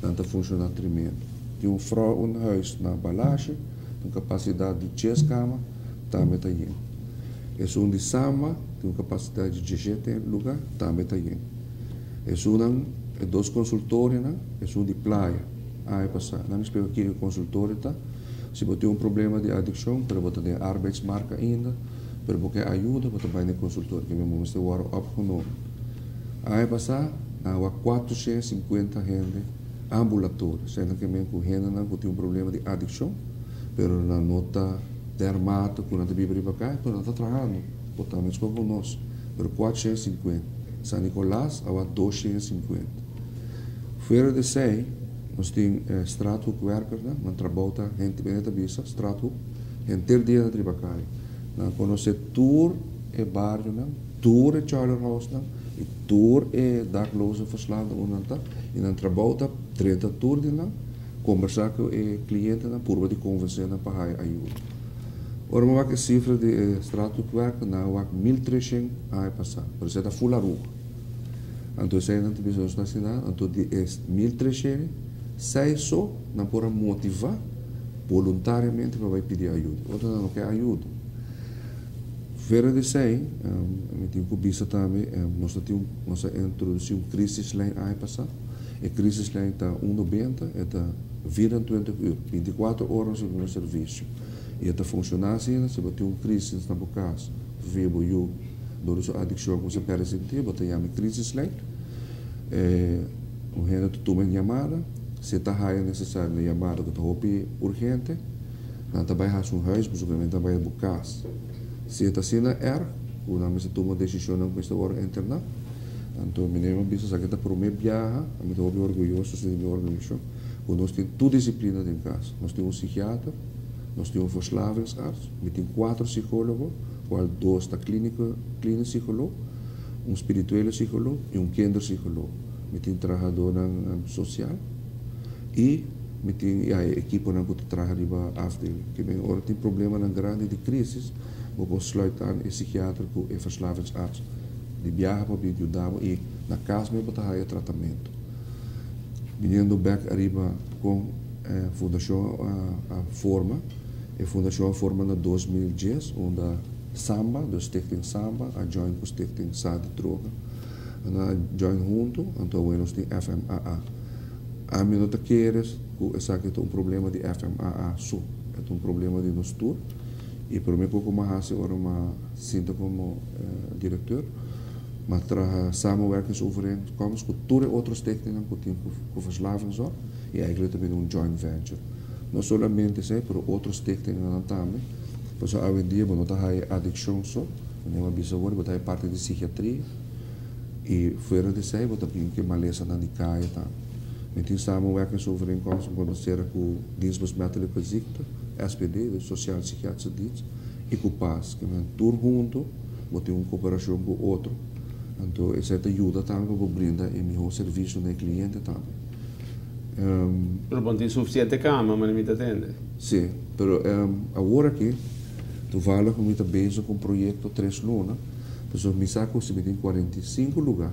nan ta funshoná tremendo. Tin un vrouwenhuis na Balashi, un kapasidat di 10 kama, tambe ta yen. Esun di Sama, tin un kapasidat di 17 lugá, tambe ta yen. Esun dos consultorionan, esun di Playa, aña pasá. Nan splika kiko consultorio ta. Si bo tin un problema di adikshon, pero bo ta den arbeidsmarkt ainda, pero bo ke ayudo, bo ta bai na consultorio, ku mi mester worden opgenomen. Aña pasá, nan 450 hende ambulatorio, sendo ku men ku hendenan ku tin un problema di adikshon, pero nan no ta dermate ku nan ta biba riba kaya, pero nan ta trahando, bo ta mes ku nos, pero 450. San Nicolas, awa 250. Fuera di esei, nos tin straathoekwerker, nan trabou ta, hende bene ta bisa, straathoek, henter dia na riba kaya. Nan konosé tur e barionan, tur e house nan, i tur e dakloze verslaafden nan ta, i nan trabou ta 30 tur di nan, kombersá ku e klientenan, purba di konvensé nan pa ayudo. Ora mi wak e sifra di straathoekwerker, nan wak 1300 aña pasá, pero esei ta full Aruba. Anto esei nan ta bisa nos nacional, anto di e 1300, seis so nan por a motivá voluntariamente pa bai pidi ayudo. Otro nan no ke ayudo. Fuera di esei, mi tin ku bisa tambe, nos a introdusí un crisislijn aña pasá. E crisislijn ta 190, ta 24 uur, 24 ora nos tin servisio. I ta funshoná asina, si bo tin un crisis na bo kas, via bo yu, dor di su adikshon ku bo pèrdè sentido, bo ta yama crisislijn. Un hende ta tuma e yamada, si ta haya nesesario e yamada ku ta hopi urgente, nan ta bai hasi un huisbezoek, nan ta bai bo kas. Si ta asina erg, ku nan mester tuma desishon ku mester wòrdu interná, anto mi a bisa esaki ta promé biaha, mi ta hopi orguyoso di mi organisashon, ku nos tin tur disiplina den kas. Nos tin un psikiater, nos tin un verslavingsarts, mi tin kuater psikólogo, kual dos ta klíniko, klinisch psycholoog, un spirituele psycholoog i un kinderpsycholoog. Mi tin trahadónan sosial i mi tin, ja, ekiponan ku ta traha riba afdeling. Ke men ora tin problemanan grandi di crisis, bo por sluit aan e psikiater ku e verslavingsarts. Di biaha pa bin yuda bo i na kas mes bo ta haya tratamentu. Biniendo back ariba kon fundashon a forma, e fundashon a forma na 2010, unda Samba, dus Stichting Samba, a join ku Stichting Sa di Droga. A join huntu, anto awor nos tin FMAA. Ami no ta kere ku esaki ta un problema di FMAA so, ta un problema di nos tur. I promé kos ku m'a hasi ora m'a sinta komo direktor, m'a traha samenwerkingsovereenkomst ku tur e otro stichtingnan ku tin ku verslavingszorg i eigenlijk tambe un joint venture. No solamente esei, pero otro stichtingnan tambe. Pasobra awendia bo no ta haya adikshon so, manera m'a bisa awor, bo ta haya parti di psikiatria i fuera di esei bo ta bin ku e malesanan di kaya tambe. Mi tin samenwerkingsovereenkomst ku sera ku Dienst Besmettelijke Ziekte, SPD, dus Sociaal Psychiatrische Dienst, i ku PAS, ke men tur huntu bo tin un kooperashon ku otro. Anto esei ta yuda tambe pa bo brinda e mihó servisio na e kliente tambe. Pero bo no tin sufisiente kama, manera mi ta tende. Sí, pero awor aki, toevallig mi ta bezig ku un proyekto 3 luna, pasobra mi sa ku si mi tin 45 lugá,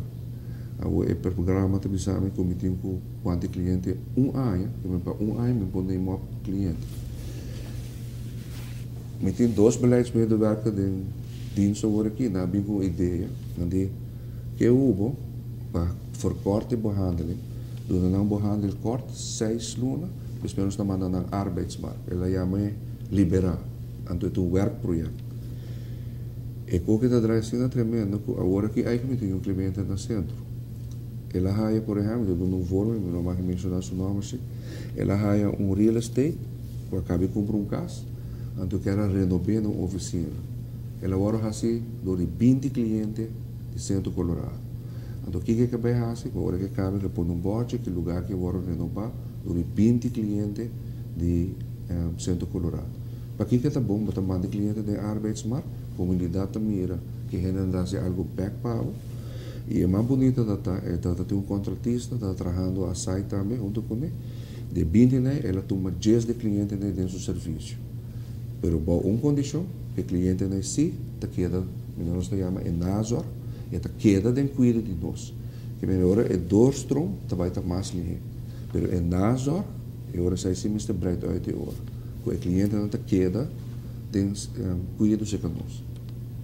awor e programa ta bisa mi ku mi tin ku kuantu kliente un aña, ke men pa un aña mi por neem op kliente. Mi tin dos beleidsmedewerker den dienst awor aki, nan a bin ku un idea, nan di ke hubo pa verkort e behandeling, duna nan behandel kort, 6 luna, despues nos ta manda nan arbeidsmarkt. El a yama e liberá, anto e ta un werkproject. E kos ke ta draai asina tremendo ku awor aki eigenlijk mi tin un kliente na sentro. El a haya, por ehèmpel, duna un voorbeeld, mi no mag menshoná su nòmber si. El a haya un real estate, ku a kaba di kumpra un kas, anto kier a renob'é na un ofisina. El a wòrdu hasi dor di 20 kliente di Sentro Colorado. Anto kiko e bai hasi? Ora ku e kaba e pone un bòrchi ku e lugá ke wòrdu renobá dor di 20 kliente di Sentro Colorado. Pakiko ta bon? Bo ta manda kliente den arbeidsmarkt, komunidat ta mira ku hende ta hasi algu bèk pa bo. I e mas bunita ta, e ta tin un kontratista ta trahando a site tambe huntu kuné. De 20 nei, el a tuma 10 di klientenan den su servisio. Pero bou un kondishon, ku e klientenan si ta keda, nos ta yama e nazorg. E ta keda den kuido di nos. Ke men ora e doorstroom ta bai ta mas lihé. Pero e nazorg, e ora esei si mester breid uit e ora ku e klientenan ta keda den kuido serka nos.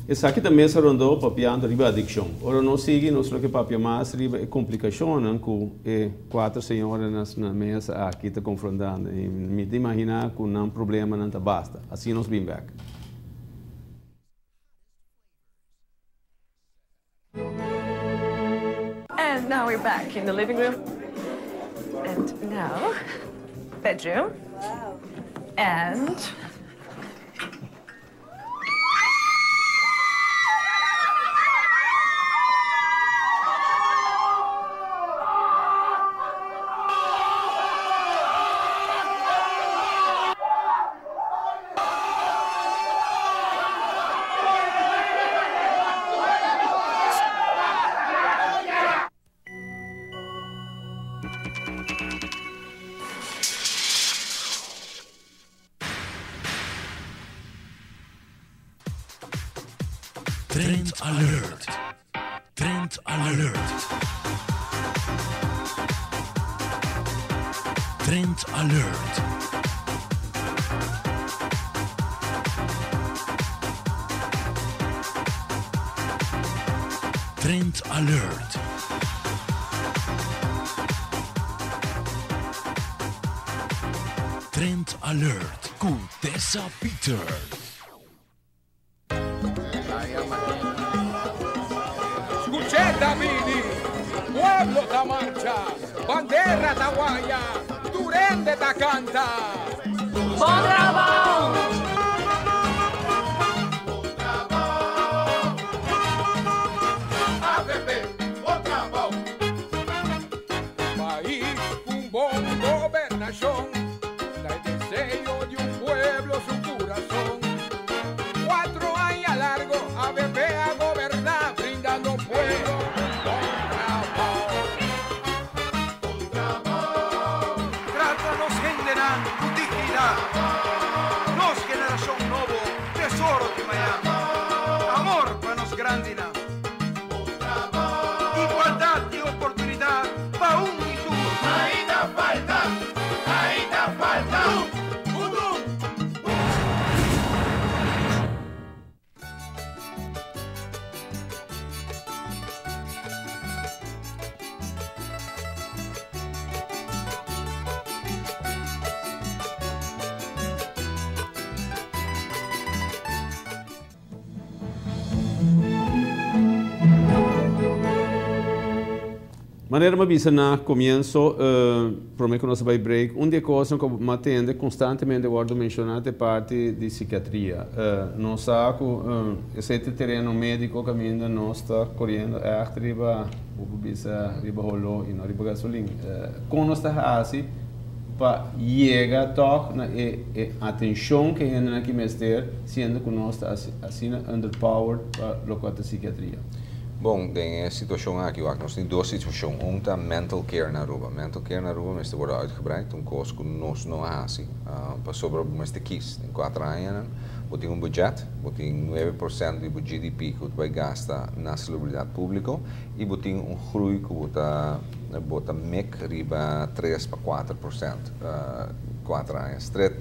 Esaki ta mesa rondó papiando riba adikshon. Ora nos sigui nos lo ke papia mas riba e komplikashonnan ku e kuater señoranan na mesa aki ta konfrontando i mi ta imaginá ku nan problemanan ta basta. Asina nos bin bèk. And now we're back in the living room. And now, bedroom. Wow. And Trend Alert. Trend Alert. Trend Alert. Trend Alert. Trend Alert ku Tessa Peters. Skucheta bini, pueblo ta marcha, bandera ta waya, tur hende ta kanta. Bon trabou! AVP, bon trabou! Pais ku bon gobernashon, ta e deseo di un pueblo su kurason. Cuatro aña largo avp a goberna brindando pueblo un bon trabao. Trata nos hendenan ku dignidat. Nos generashon nobo, tesoro di mañan. Amor pa nos grandinan. Igualdat i oportunidat pa un i tur. Ainda falta, ainda falta. Manera mi a bisa na comienso, prome cu nos a bay break, un di e cosnan cu mi a tende constantemente wordo menciona ta e parti di psiquiatria. Nos sa cu esey ta e tereno medico caminda nos ta coriendo echt riba, bo por bisa, riba holo y no riba gasolin. Con nos ta haci pa yega toch na e e atencion cu e hendenan aki mester, siendo cu nos ta asina underpowered pa locual ta psiquiatria? Bon, den e situacion aki wak nos tin dos situacion. Un ta mental care na Aruba. Mental care na Aruba mester wordo uitgebreid, un cos cu nos no a haci, pasobra bo mester kies. Den cuater añanan bo tin un budget, bo tin nuebe por cent di bo GDP cu bo ta bay gasta na salubridad publico y bo tin un groei cu bo ta bo ta mek riba tres pa cuater por cent cuater aña stret.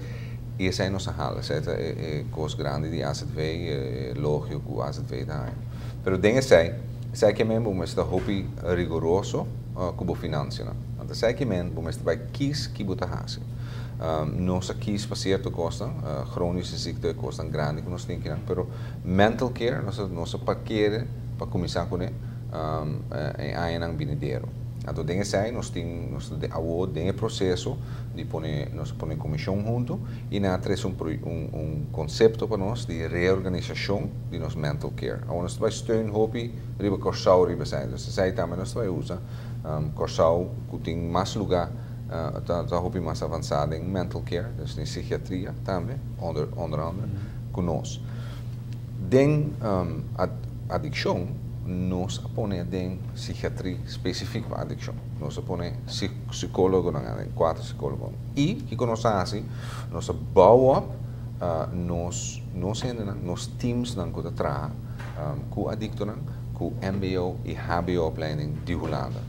Y esey nos a hala, esey ta e cos grandi di azv, e elogio cu azv ta haña. Pero den esei, esei ke men bo mester ta hopi rigoroso ku bo finansianan. Anto esei ke men bo mester bai kis ki bo ta hasi. Nos a kis pa sierto kosnan, chronische ziekte, kosnan grandi ku nos tin kinan, pero mental care nos a nos a parkere pa kuminsá kuné e añanan binidero. Anto den esei nos tin nos ta awo den e proseso di pone nos a pone komishon huntu i nan a trese un un konsepto pa nos di reorganisashon di nos mental care. Awor nos ta bai steun hopi riba Kòrsou riba esei. Entonces esei tambe nos ta bai usa. Kòrsou ku tin mas lugá ta ta hopi mas avansá den mental care, dus den psikiatria tambe onder onder andere ku nos. Den adikshon nos a pone aden psikiatri spesifik pa adikshon. Nos a pone psikólogonan aden, kuater psikólogonan. I kiko nos a hasi? Nos a bou op nos nos hendenan, nos teamsnan ku ta traha ku adiktonan ku mbo i hbo opleiding di Hulanda.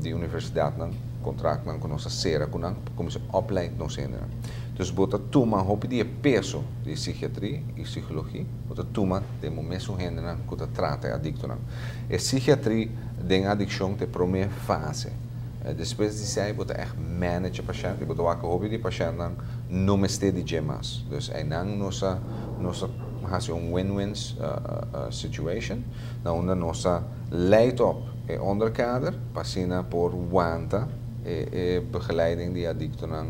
Di universidatnan, kontraktnan ku nos a sera ku nan pa kuminsá opleid nos hendenan. Dus bo ta tuma hopi di e peso di sikiatria i sikologia, bo ta tuma den bo mesun hendenan ku ta trata e adiktonan. E sikiatria den adikshon ta e promé fase. Despues di esei bo ta ègt manage e pashènt i bo ta wak ku hopi di e pashèntnan no mester di dje mas. Dus einan nos a nos a hasi un win-win situation na unda nos a leid op e onderkader pa asina por wanta e e begeleiding di adiktonan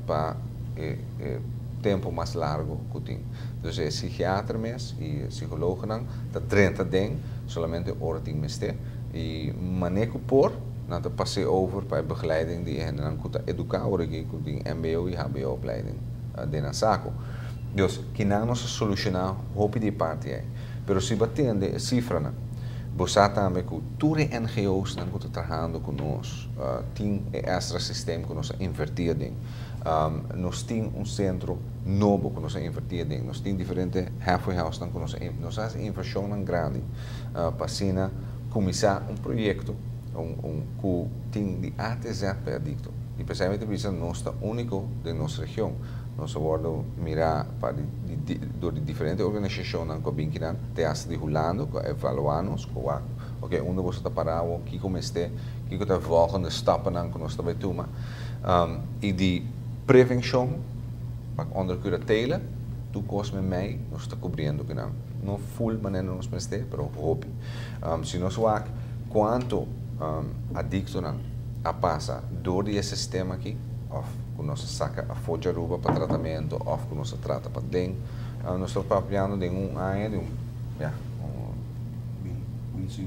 pa e e tempu mas largu ku tin. Dus e sikiater mes i e sikologonan ta drenta den solamente ora tin mester i manera ku por nan ta pas'é over pa e begeleiding di e hendenan ku ta eduká ora aki ku tin mbo i hbo opleiding den nan sako. Dus kinan nos a solushoná hopi di e parti ei. Pero si bo a tende e sifranan, bo sa tambe ku tur e NGO's nan ku ta trahando ku nos tin e èkstra sistem ku nos a invertí aden. Nos tin un sentro nobo ku nos a invertí aden. Nos tin diferente halfway house nan ku nos a nos a hasi invershonnan grandi pa asina kuminsá un proyekto un un ku tin di A te Z pa e adikto. I p'esei mi ta bisa nos ta úniko den nos region. Nos a wòrdu mirá pa di di dor di diferente organisashonnan ku a bin kinan, te asta di Hulanda ku a evaluá nos, ku a wak, oke, unda boso ta pará awor, kiko mester, kiko ta e vòlgende stappennan ku nos ta bai tuma. I di prevenshon pa onder kuratela, tur kos meimei nos ta kubriendo kinan. No ful manera nos mester, pero hopi. Si nos wak kuantu adiktonan a pasa dor di e sistema aki, òf ku nos a saka afó di Aruba pa tratamentu òf ku nos a trata paden, nos ta papiando den un aña di un, ya, un, sí,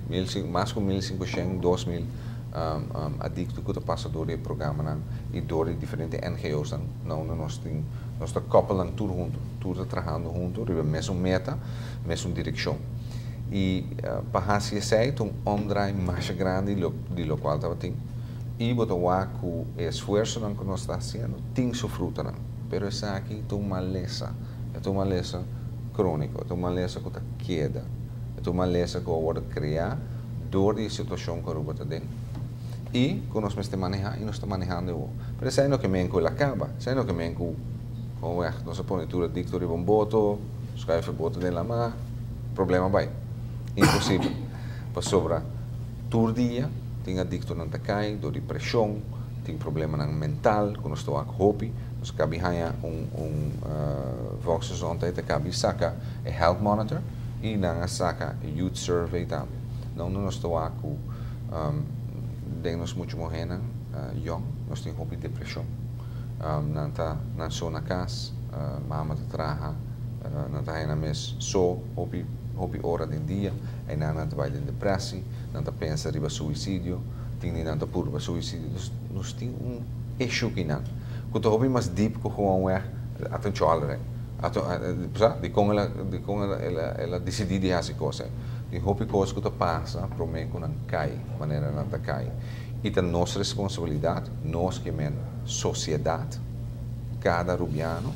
mil, mas ku 1500, 2000 adikto ku ta pasa dor di e programanan i dor di diferente NGO's nan na unda nos tin, nos ta kòpel nan tur huntu, tur ta trahando huntu riba e mesun meta, mesun direkshon. I pa hasi esei ta un omdraai masha grandi di lokual tabatin i bo ta wak ku e esfuersonan ku nos ta hasiendo tin su frutanan. Pero esaki ta un malesa, e ta un malesa króniko, e ta un malesa ku ta keda, e ta un malesa ku a wòrdu kreá dor di e situashon ku Aruba ta den i ku nos mester manehá i nos ta manehando awor. Pero esei no ke men ku el a kaba, esei no ke men ku Gewoon nos a pone tur adicto riba un boto, schuif e boto den lama, problema bai. Imposibel. Pasobra tur dia tin adictonan ta cay door di presion, tin problemanan mental cu nos ta wak hopi. Nos a cabi haya un un volksgezondheid a cabi saca e health monitor y nan a saca e youth survey tambe. Na unda nos ta wak cu den nos mucha muhernan yong nos tin hopi depresion. Nan ta nan so na kas, mama ta traha, nan ta haña nan mes so hopi hopi ora den dia, einan nan ta bai den depresi, nan ta pensa riba suisidio, tin di nan ta purba suisidio. Dus nos tin un issue kinan ku ta hopi mas dip ku gewoonweg ata un chòlere, ata sa dikon el a dikon el a el a disidí di hasi kos ei. Tin hopi kos ku ta pasa promé ku nan kai manera nan ta kai. I ta nos responsabilidat, nos ke men sosiedat, kada rubiano,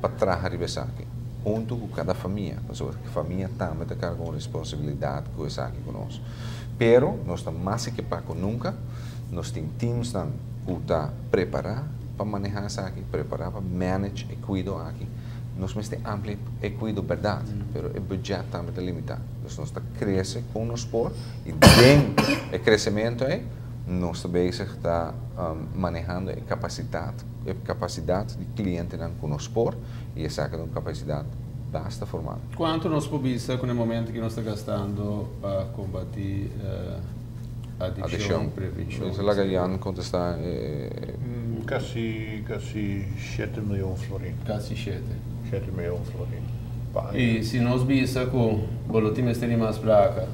pa traha riba esaki, huntu ku kada famia, pasobra famia tambe ta karga un responsabilidat ku esaki ku nos. Pero nos ta mas ekipá ku nunka, nos tin teamsnan ku ta prepará pa manehá esaki, prepará pa manage e kuido aki. Nos mester amplia e kuido bèrdat, pero e budget tambe ta limitá. Dus nos ta krese kon nos por. I den e kresementu ei, nos ta bezig ta manehando e kapasitat, e kapasidat di klientenan ku nos por, i esaki ta un kapasidat basta formal. Kuantu nos por bisa ku na e momentu ki nos ta gastando pa kombatí adikshon, prevenshon? Mester laga Jan kontestá e. Kasi, kasi shete mion florin. Kasi shete. Shete mion florin pa aña. I si nos bisa ku bo lo tin mester di mas plaka,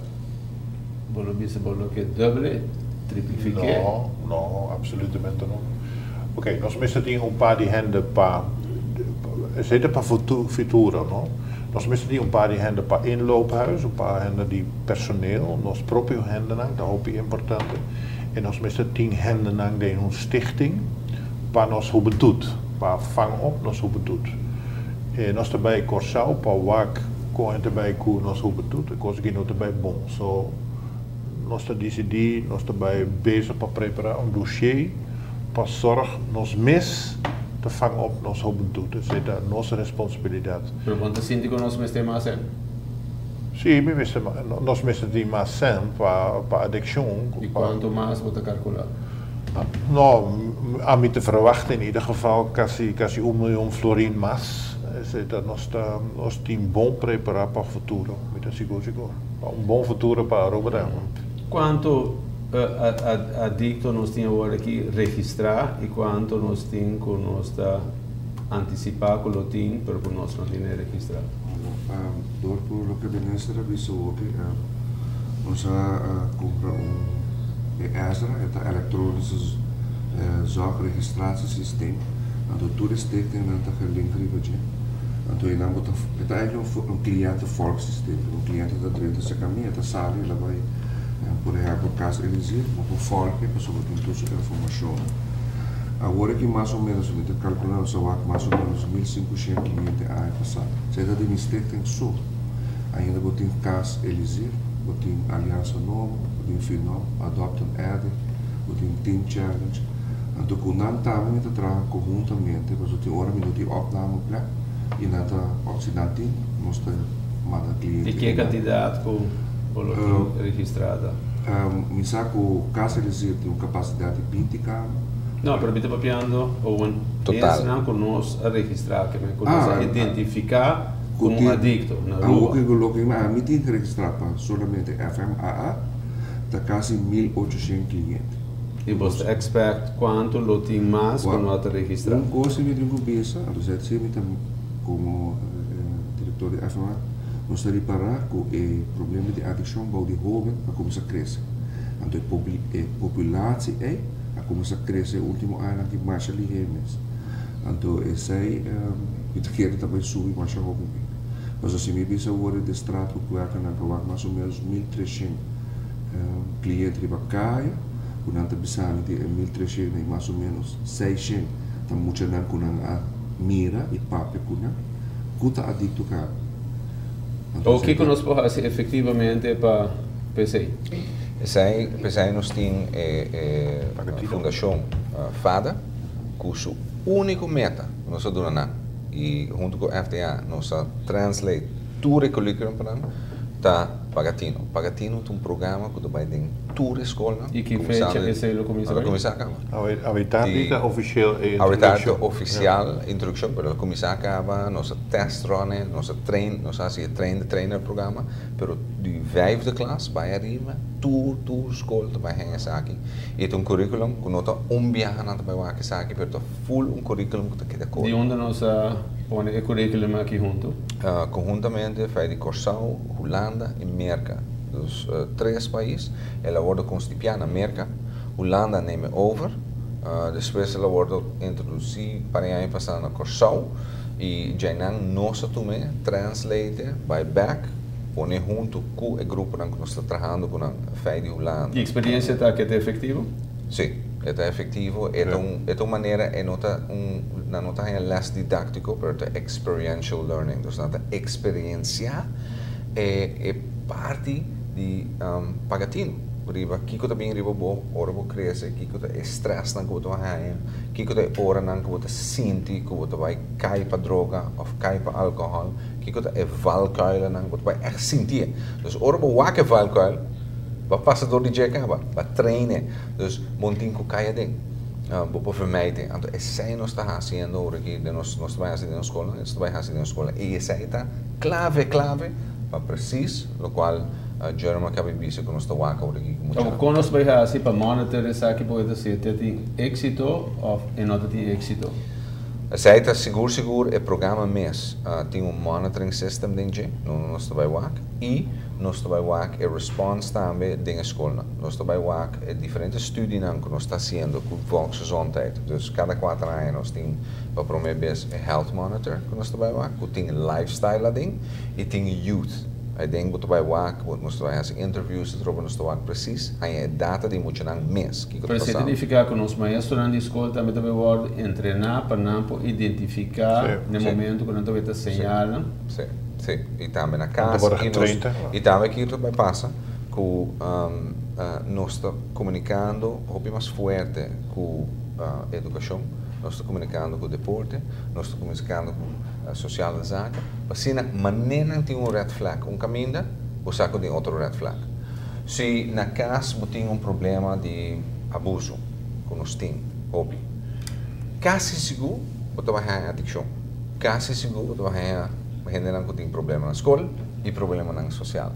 bo lo bisa bo lo ke dubbele, triplifiké? No, no, absolutamente no. Oké, nos mester tin un par di hende pa, esei ta pa futuro, no? Nos mester tin un par di hende pa inloophuis, un par hende di personeel, nos propio hendenan ta hopi importante. I nos mester tin hendenan den un stichting pa nos hubentut, pa vang op nos hubentut. Nos ta bai Kòrsou pa wak. Kon ta bai ku nos hubentut, e kos aki no ta bai bon. So, nos ta disidí, nos ta bai bezig pa prepará un dossier pa sòrg nos mes ta vang op nos hubentut. Esei ta nos responsabilidat. Pero bo no ta sinti ku nos mester mas sèn? Sí, mi mester, nos mester tin mas sèn pa pa adikshon. I kuantu mas bo ta kalkulá? No, ami ta verwacht in ieder geval kasi kasi un miljoen florin mas. Esei ta nos ta nos tin bon prepará pa futuro, mi ta sigur sigur. Pa un bon futuro pa Aruba ta. Kuantu adikto nos tin awor aki registrá i kuantu nos tin ku nos ta antisipá ku lo tin pero ku nos no tene registrá? Dor ku loke minister a bisa hopi, nos a kumpra un e ESRA, e ta Elektronische Zorgregistratiesysteem, anto tur e stichtingnan ta gelink riba dje. Anto einan bo ta, e ta eigenlijk un cliëntenvolgsysteem, un cliënte ta drenta serka mi, e ta sali, el a bai por ehempel Cas Elisir, bo por volg'e pasobra bo tin tur su informashonnan. Awor aki mas o menos mi ta kalkulá nos a wak mas o menos 1500 cliente aña pasá. Esei ta di mi stichting so. Ainda bo tin Cas Elisir, bo tin Aliansa Nobo, bo tin Finom, Adopt an Addict, bo tin Team Challenge. Anto ku nan tambe mi ta traha konhuntamente pasobra tin ora mi no tin opnameplek i nan ta, òf si nan tin, nos ta manda cliente I ke einan. kantidat ku bo lo tin registrá ta? Mi sa ku Cas Elisir tin un kapasidat di 20 kama. No, pero mi ta papiando owen Total. esnan ku nos a registrá, ke men ku nos a identifiká Ku komo tin adikto na awor Aruba. ku loke ami tin registrá pa solamente FMAA ta kasi 1800 kliente. I bo ta expect kuantu lo tin mas ku no a ta registrá? Un kos si mi tin ku bisa, anto esei mi ta komo direktor di FMAA, nos ta ripará ku e problema di adikshon bou di hóben a kuminsá krese. Anto e populatie ei a kuminsá krese e último añanan aki masha lihé mes. Anto esei mi ta kere ta bai subi masha hopi mi. Pasobra si mi bisa awor e destraat ku kuerkanan ta wak mas o ménos 1300 kliente riba kaya, ku nan ta bisa mi di e 1300 ei mas o ménos 600 ta muchanan ku nan a mira i papia ku nan ku ta adikto kaba. Anto O esei kiko ta. nos por hasi efektivamente pa p'esei? Esei, p'esei nos tin e e fundashon fada ku su úniko meta ku nos a duna nan i huntu ku FDA nos a translate tur e curriculum pa nan ta Paga Tinu. Paga Tinu ta un programa ku ta bai den tur e skolnan I ki fecha esei lo kuminsá lo bai? kuminsá kaba. Awe tardi ta ofisial e Awe tardi ta introdukshon. ofisial e introdukshon pero lo kuminsá kaba, nos a test run e, nos a train, nos a hasi e train the trainer programa pero di vijfde klas bai ariba tur tur skol ta bai haña esaki i ta un curriculum ku no ta un biaha nan ta bai wak esaki pero ta full un curriculum ku ta keda Di kore. unda nos a pone e curriculum aki huntu? Konhuntamente fai di Kòrsou, Hulanda i Merka. Dus tres pais. El a wòrdu konstipiá na Merka. Hulanda a neme over. Despues el a wòrdu introdusí par di aña pasá na Kòrsou i djainan nos a tum'é, translate, bai bèk, pone huntu ku e gruponan ku nos ta trahando ku nan fei di Hulanda. I eksperiencia ta ke ta efektivo? Sí, e ta efektivo. E ta un e ta un manera, e no ta un, nan no ta haña lès didáktiko, pero ta experiential learning. Dus nan ta eksperensiá e e parti di paga tinu riba kiko ta bin riba bo ora bo krese, kiko ta e strèsnan ku bo ta haña, kiko ta e oranan ku bo ta sinti ku bo ta bai kai pa droga òf kai pa alkohòl, kiko ta e valkuilennan ku bo ta bai ègt sintié. Dus ora bo wak e valkuil, bo a pasa dor di dje kaba, bo a train e. Dus bo no tin ku kai aden, bo por vermijd e. Anto esei nos ta hasiendo ora ki den nos, nos ta bai hasi den nos skolnan, nos ta bai hasi den nos skolnan. I esei ta klave, klave pa presis lokual Jeremy a kaba di bisa ku nos ta wak ora ki ku mucha. Kon nos bai hasi pa monitor esaki por e ta si e ta tin éksito òf e no ta tin éksito? Esei ta sigur sigur e programa mes tin un monitoring system den dje, no nos ta bai wak i nos ta bai wak e response tambe den e skolnan. Nos ta bai wak e diferente studienan ku nos ta hasiendo ku Volksgezondheid. Dus kada kuater aña nos tin pa prome bes e health monitor ku nos ta bai wak ku tin lifestyle aden i tin youth. Aden bo ta bai wak, bo nos ta bai hasi interviews atrobe nos ta wak precies haña e data di muchanan mes kiko ta Pero esei ta pasando. nifiká ku nos maestronan di skol tambe ta bai wòrdu entrená pa nan por identifiká Sí. na e Sí. momento ku nan ta weta Sí. señalnan. Sí. Si, y tambe na cas. Worden getraind, y tambe aki tambe pasa cu nos ta comunicando hopi mas fuerte cu educacion, nos ta comunicando cu deporte, nos ta comunicando cu sociale zaken. Asina, manera tin un red flag, un caminda, bo sa cu tin otro red flag. Si na cas bo tin un problema di abuso, cu nos tin, hopi. Casi sigur, bo ta haya adiccion. Casi sigur, bo ta haya hende cu tin problema na scol y problema na social.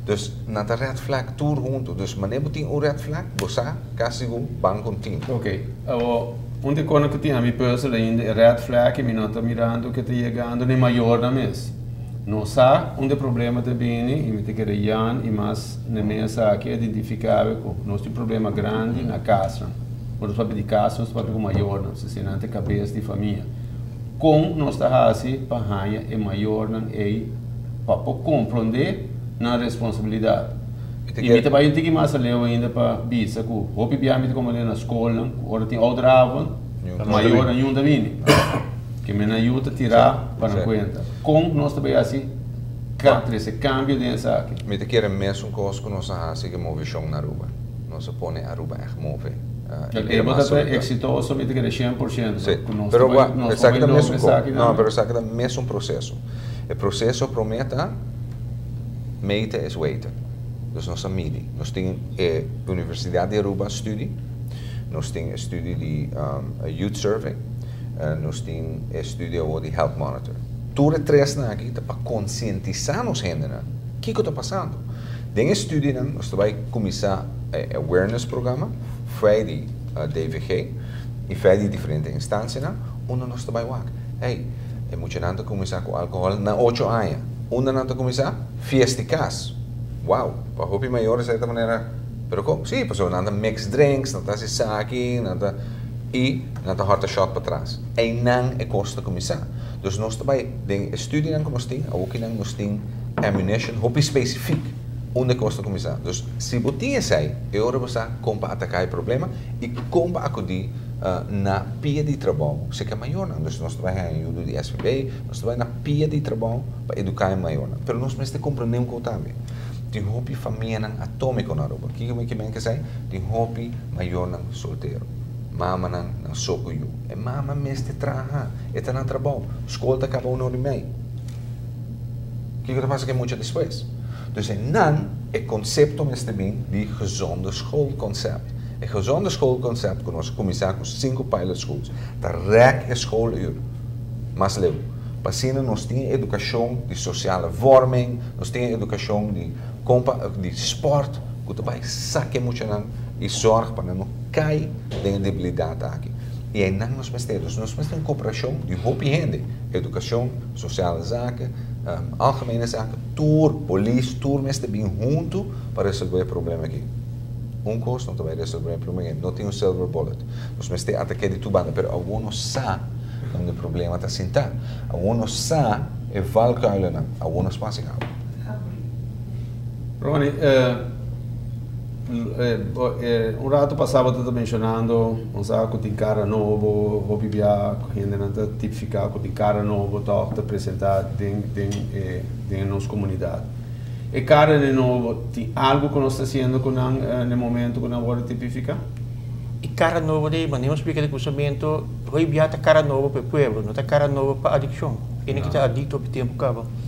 Dus nan ta red flag tur hunto. Dus manera bo tin un red flag, bo sa, casi sigur, ban cu tin. Ok. Unda cu cu tin ami puzzel ainda e red flag mi no ta mirando cu ta yegando na mayor nan mes. No sa unda e problema ta bini y mi ta kere Jan y mas na mesa aki identifica cu nos tin problema grandi na cas. Ora nos papia di cas, nos papia cu mayor, nan, si nan ta cabes di famia. Con nos ta haci pa haya e mayor nan ey pa por comprende nan responsabilidad. Y mi tambe tin mas leu ainda pa bisa cu hopi bia mi como na scol, nan, ora tin ouderavond, mayor nan ta bini. Cu mi nan yuda tira pa na cuenta. Con nos tambe asina e cambio den esaki. Mi ta kere mesun cos cu nos a haci cu Movecion na Aruba. Nos a pone Aruba echt move. E ta exitoso, mi ta kere 100%. Si. Pero esaki ta mesun cos. No, pero esaki ta mesun proceso. E proceso prome ta meten is weten. Dus nos a midi. Nos tin e Universidad di Aruba studie. Nos tin e studie di Youth Survey. Nos tin e studie di Health Monitor. Tur e tres nan aki ta pa concientisa nos hendenan. Kico ta pasando? Den e studie nan, nos ta bay cuminsa awareness programa, via di DVG, y via di diferente instancia nan, unda nos ta bay wak. Hey, e muchanan ta cuminsa cu alcohol na 8 aña. Unda nan ta cuminsa? Fiesta cas. Wow, pa hopi mayor di cierto manera, pero con? Si, pasobra nan ta mix drinks, nan ta saki, nan ta y nan ta horta shot patras. Y nan e cos ta cuminsa. Dus nos ta bay den studie nan cu nos tin, aki nan nos tin ammunition hopi specific unda e cos ta cuminsa. Dus si bo tin esey, e ora bo sa con pa ataca e problema y con pa acudi na pia di trabou, serca mayor nan. Dus nos ta bay ayuda di SVB, nos ta bay na pia di trabou pa educa e mayor nan. Pero nos mester comprende un cos tambe. Tin hopi famia nan atomico na Aruba. Kico mi kier bisa? Tin hopi mayor nan soltero. Mama nan nan so cu yiu. E mama mester traha, e ta na trabou. Scol ta caba 1:30. Kico ta pasa cu mucha despues? Dus nan e concepto mester bin di gezonde schoolconcept. E gezonde schoolconcept cu nos a cuminsa cu cinco pilot schools, ta rek e schooluur. Mas leu. Pa asina nos tin educacion di sociale vorming, nos tin educacion di compa, di sport, cu ta bay saca mucha nan y zorg pa nan no cay den debilidad aki. Y ey nan nos mester, dus nos mester un cooperacion di hopi hende, educacion, sociale zaken, algemene zaken, tur, polis, tur mester bin hunto pa resolve e problema aki. Un cos no ta bay resolve e problema aki, no tin un silver bullet. Nos mester ataca di tur banda, pero awor nos sa unda e problema ta sinta. Awor nos sa e valkuilen, awor nos pasa caba. Ronnie, un rato pasa bo tabata mencionando, un saco di cara nobo, hopi bia, hende nan ta tipifica cu tin cara nobo, toch ta presenta den nos comunidad. E cara di nobo, tin algo cu nos ta haciendo cu nan na e momento cu nan wordo tipifica? E cara nobo di, mas nem explica di cruzamento, hoy bia ta cara nobo pa pueblo, no ta cara nobo pa adiccion. E cu ta adicto pa tempo caba.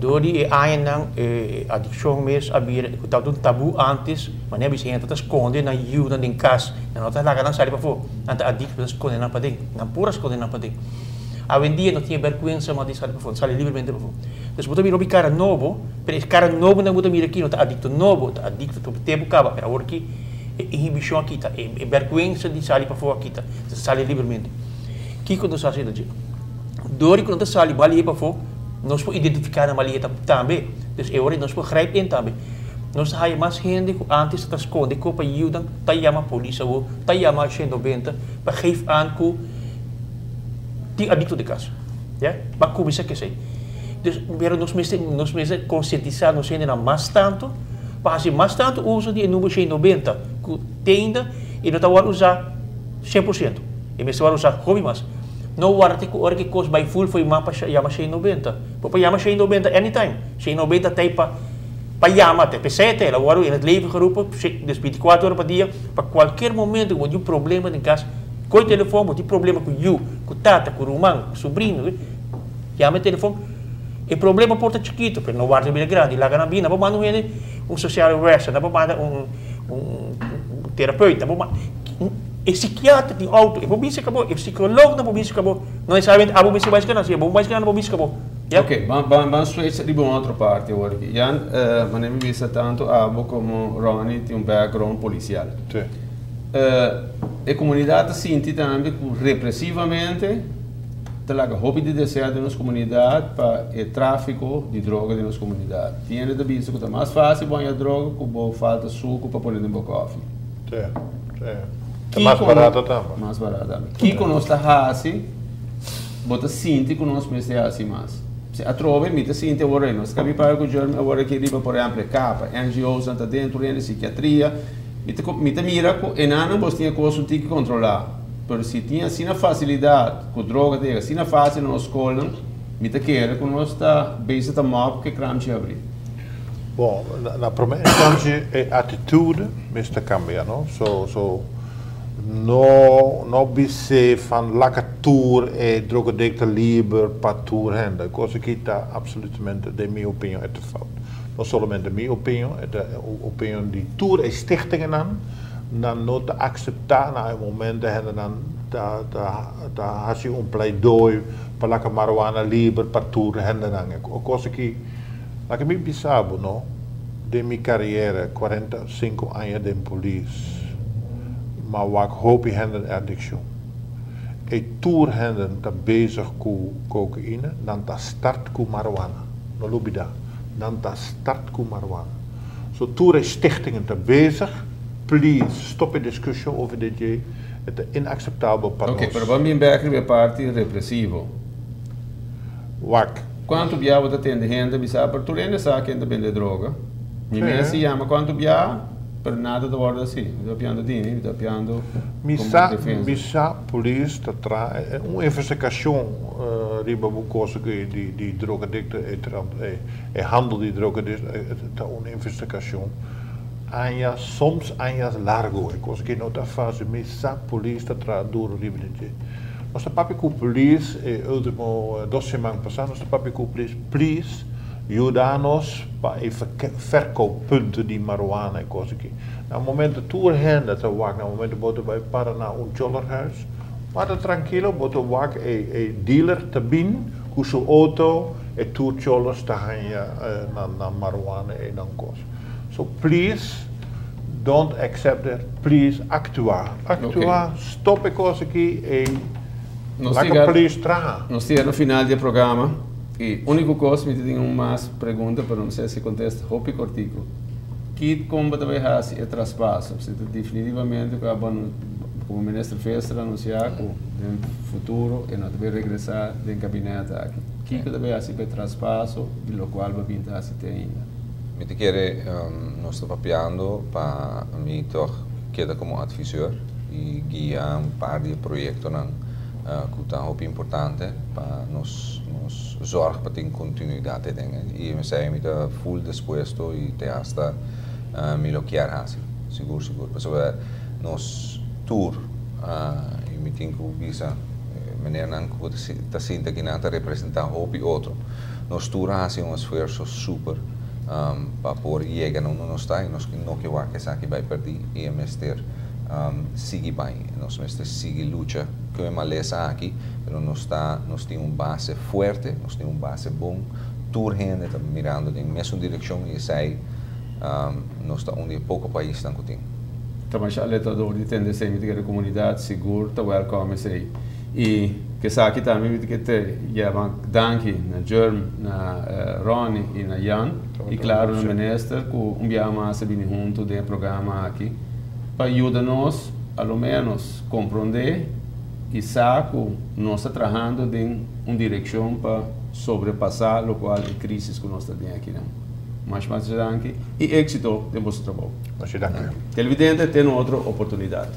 Door di e añanan e adiccion mes a bira, cu tabata un tabu antes, mas nem bisa ta sconde nan yiu nan den cas, nan no ta laga nan sali pafo, nan ta adicto ta sconde nan paden, nan por a sconde nan paden. Awendia no tin berguensa mas di sali pafo, sali libremente pafo. Dus bo ta mira cara nobo, pero e cara nobo nan bo ta mira aki no ta adicto nobo, ta adicto pa tempo caba, pero awor aki e inhibicion aki ta, e berguensa di sali pafo aki ta, sali libremente. Kico nos ta haci? Door cu nan ta sali bali pafo, nos por identifica nan bali tambe. Dus e ora nos por grijp in tambe. Nos haya mas hende cu antes ta sconde cu pa yuda, ta yama polis of ta yama 190, pa geef aan cu tin adicto den cas. Ja? Maar cuminsa cu esey. Dus pero nos mester concientisa nos hende mas tanto, pa haci mas tanto uso di number 190, cu tende y no ta usa 100%. Y mester usa hopi mas. No warda te ku ora ku e kos bai ful for pa yama 190. Bo por yama 190 anytime. 190 t'ei pa pa yama te. P'esei ta el a wòrdu in het leven geroepen, dus 24 ora pa dia, pa kualkier momento ku bo tin un problema den kas, koe telefòn, bo tin problema ku yu, ku tata, ku ruman, ku subrino, yama e telefòn. E problema por ta chikitu, pero no warda bira grandi. Laga nan bini, nan por manda un hende, un sociale werker, nan por manda un un terapeut, nan por manda. E psikiater tin auto, e por bisa ka bo, e psikoloog por bisa ka bo. No nesesariamente abo mester bai skana, si abo bai skana, bo bisa ka bo. Ya? Ok, ban ban ban switch riba un otro parti awor aki. Jan, manera mi bisa tanto abo como Ronnie tin un background policial. Sí. E comunidad ta sinti tambe cu represivamente ta laga hopi di desea den nos comunidad pa e trafico di droga den nos comunidad. Tin hende ta bisa cu ta mas facil bo haña droga cu bo falta sucu pa pone den bo koffie. Sí. Ta mas barato tambe. Mas barato tambe. Kiko nos ta hasi, bo ta sinti ku nos mester hasi mas? Si atrobe mi ta sinti awor ei, nos kabi papia ku Jeremy awor aki riba por ehempel e kapa, NGO's nan ta dentro hende, sikiatria, mi ta mi ta mira ku enanan bos tin e kos un tiki kontrolá, pero si tin asina fasilidat ku droga ta yega asina fásil na nos skolnan, mi ta kere ku nos ta bezig ta mòp ku e kramchi habrí. Bon, na prome instancia e attitude mester cambia, no? So, so no, no bis'é van laga tur e drogadicto liber pa tur hende. E cos aki ta absolutamente, den mi opinion, e ta fout. No solamente mi opinion, e ta opinion di tur e stichtingennan. Nan no ta acepta na e momento hendenan ta, ta, ta haci un pleidooi pa laga marihuana liber pa tur hendenan. E cos aki. Laga mi bisa bo no, den mi kariera, 45 aña den polis, m'a wak hopi hende den adikshon. E tur hende ta bezig ku kokaine, nan ta start ku marihuana. No lubida, nan ta start ku marihuana. So tur e stichtingen ta bezig, please stop e diskushon over dit dje, e ta inakseptabel pa Oké, nos. pero ban bin bek riba e parti represivo. Wak. Kuantu bia bo ta tende hende bisa, pero tur hende sa ken ta bende droga. Mi mes si yama kuantu bia, pero nada ta wòrdu hasi. Mi ta papiando di mi, mi ta papiando Mi komo sa, defensa. mi sa polis ta traha un investigashon riba bo kosa ku di di drogadikto e e handel di drogadikto ta un investigashon aña soms añas largo e kosa aki no ta fásil mi sa polis ta traha duro riba di dje. Nos ta papia ku polis e ultimo dos siman pasá nos ta papia ku polis, please yuda nos pa e verkooppunten di marihuana e kos aki. Na momento tur hende ta wak na momento bo ta bai para na un chollerhuis, wak ta trankilo bo ta wak e e dealer ta bin ku su auto e tur chollers ta haña nan marihuana e nan kos. So please don't accept it, please actua, actua, stop e kos aki e laga polis traha. Nos yega na final di e programa y unico cos mi ta tin un mas pregunta pero no sé si contesta hopi cortico. Kit con bo ta bay haci e traspaso? Si ta definitivamente cu abo como minister Visser anuncia cu den futuro e no ta bay regresa den kabinet aki. Kico ta bay haci pa e traspaso di locual bo a bin ta haci te ainda? Mi ta kere nos ta papiando pa mi tog keda como adviseur y guia un par di e proyectonan cu ta hopi importante pa nos nos zorg pa tin continuidad aden y esey mi ta full dispuesto y te hasta mi lo kier haci sigur sigur pasobra nos tur y mi tin cu bisa meneernan cu ta sinta akinan ta representa hopi otro nos tur a haci un esfuerzo super pa por yega na unda nos ta y nos no ke wak esaki bai perdí y e mester sigui bai. Nos mester sigui lucha ku e malesa aki, pero nos ta nos tin un base fuerte, nos tin un base bon, tur hende ta mirando den mesun direkshon y esei nos ta un di e poko paisnan ku tin. Ta masha aletador di tende esei, mi ta kere komunidat sigur ta wèlkòm esei. Y esaki tambe mi ta ke te yama danki na Jerm, na Ronnie y na Jan y claro na minister cu un biaha mas a bini hunto den e programa aki pa yuda nos a lo menos compronde y sa cu nos ta trahando den un direccion pa sobrepasa locual e crisis cu nos ta den akinan. Masha masha danki y exito den boso trabou. Masha danki. Televidente te un otro oportunidad.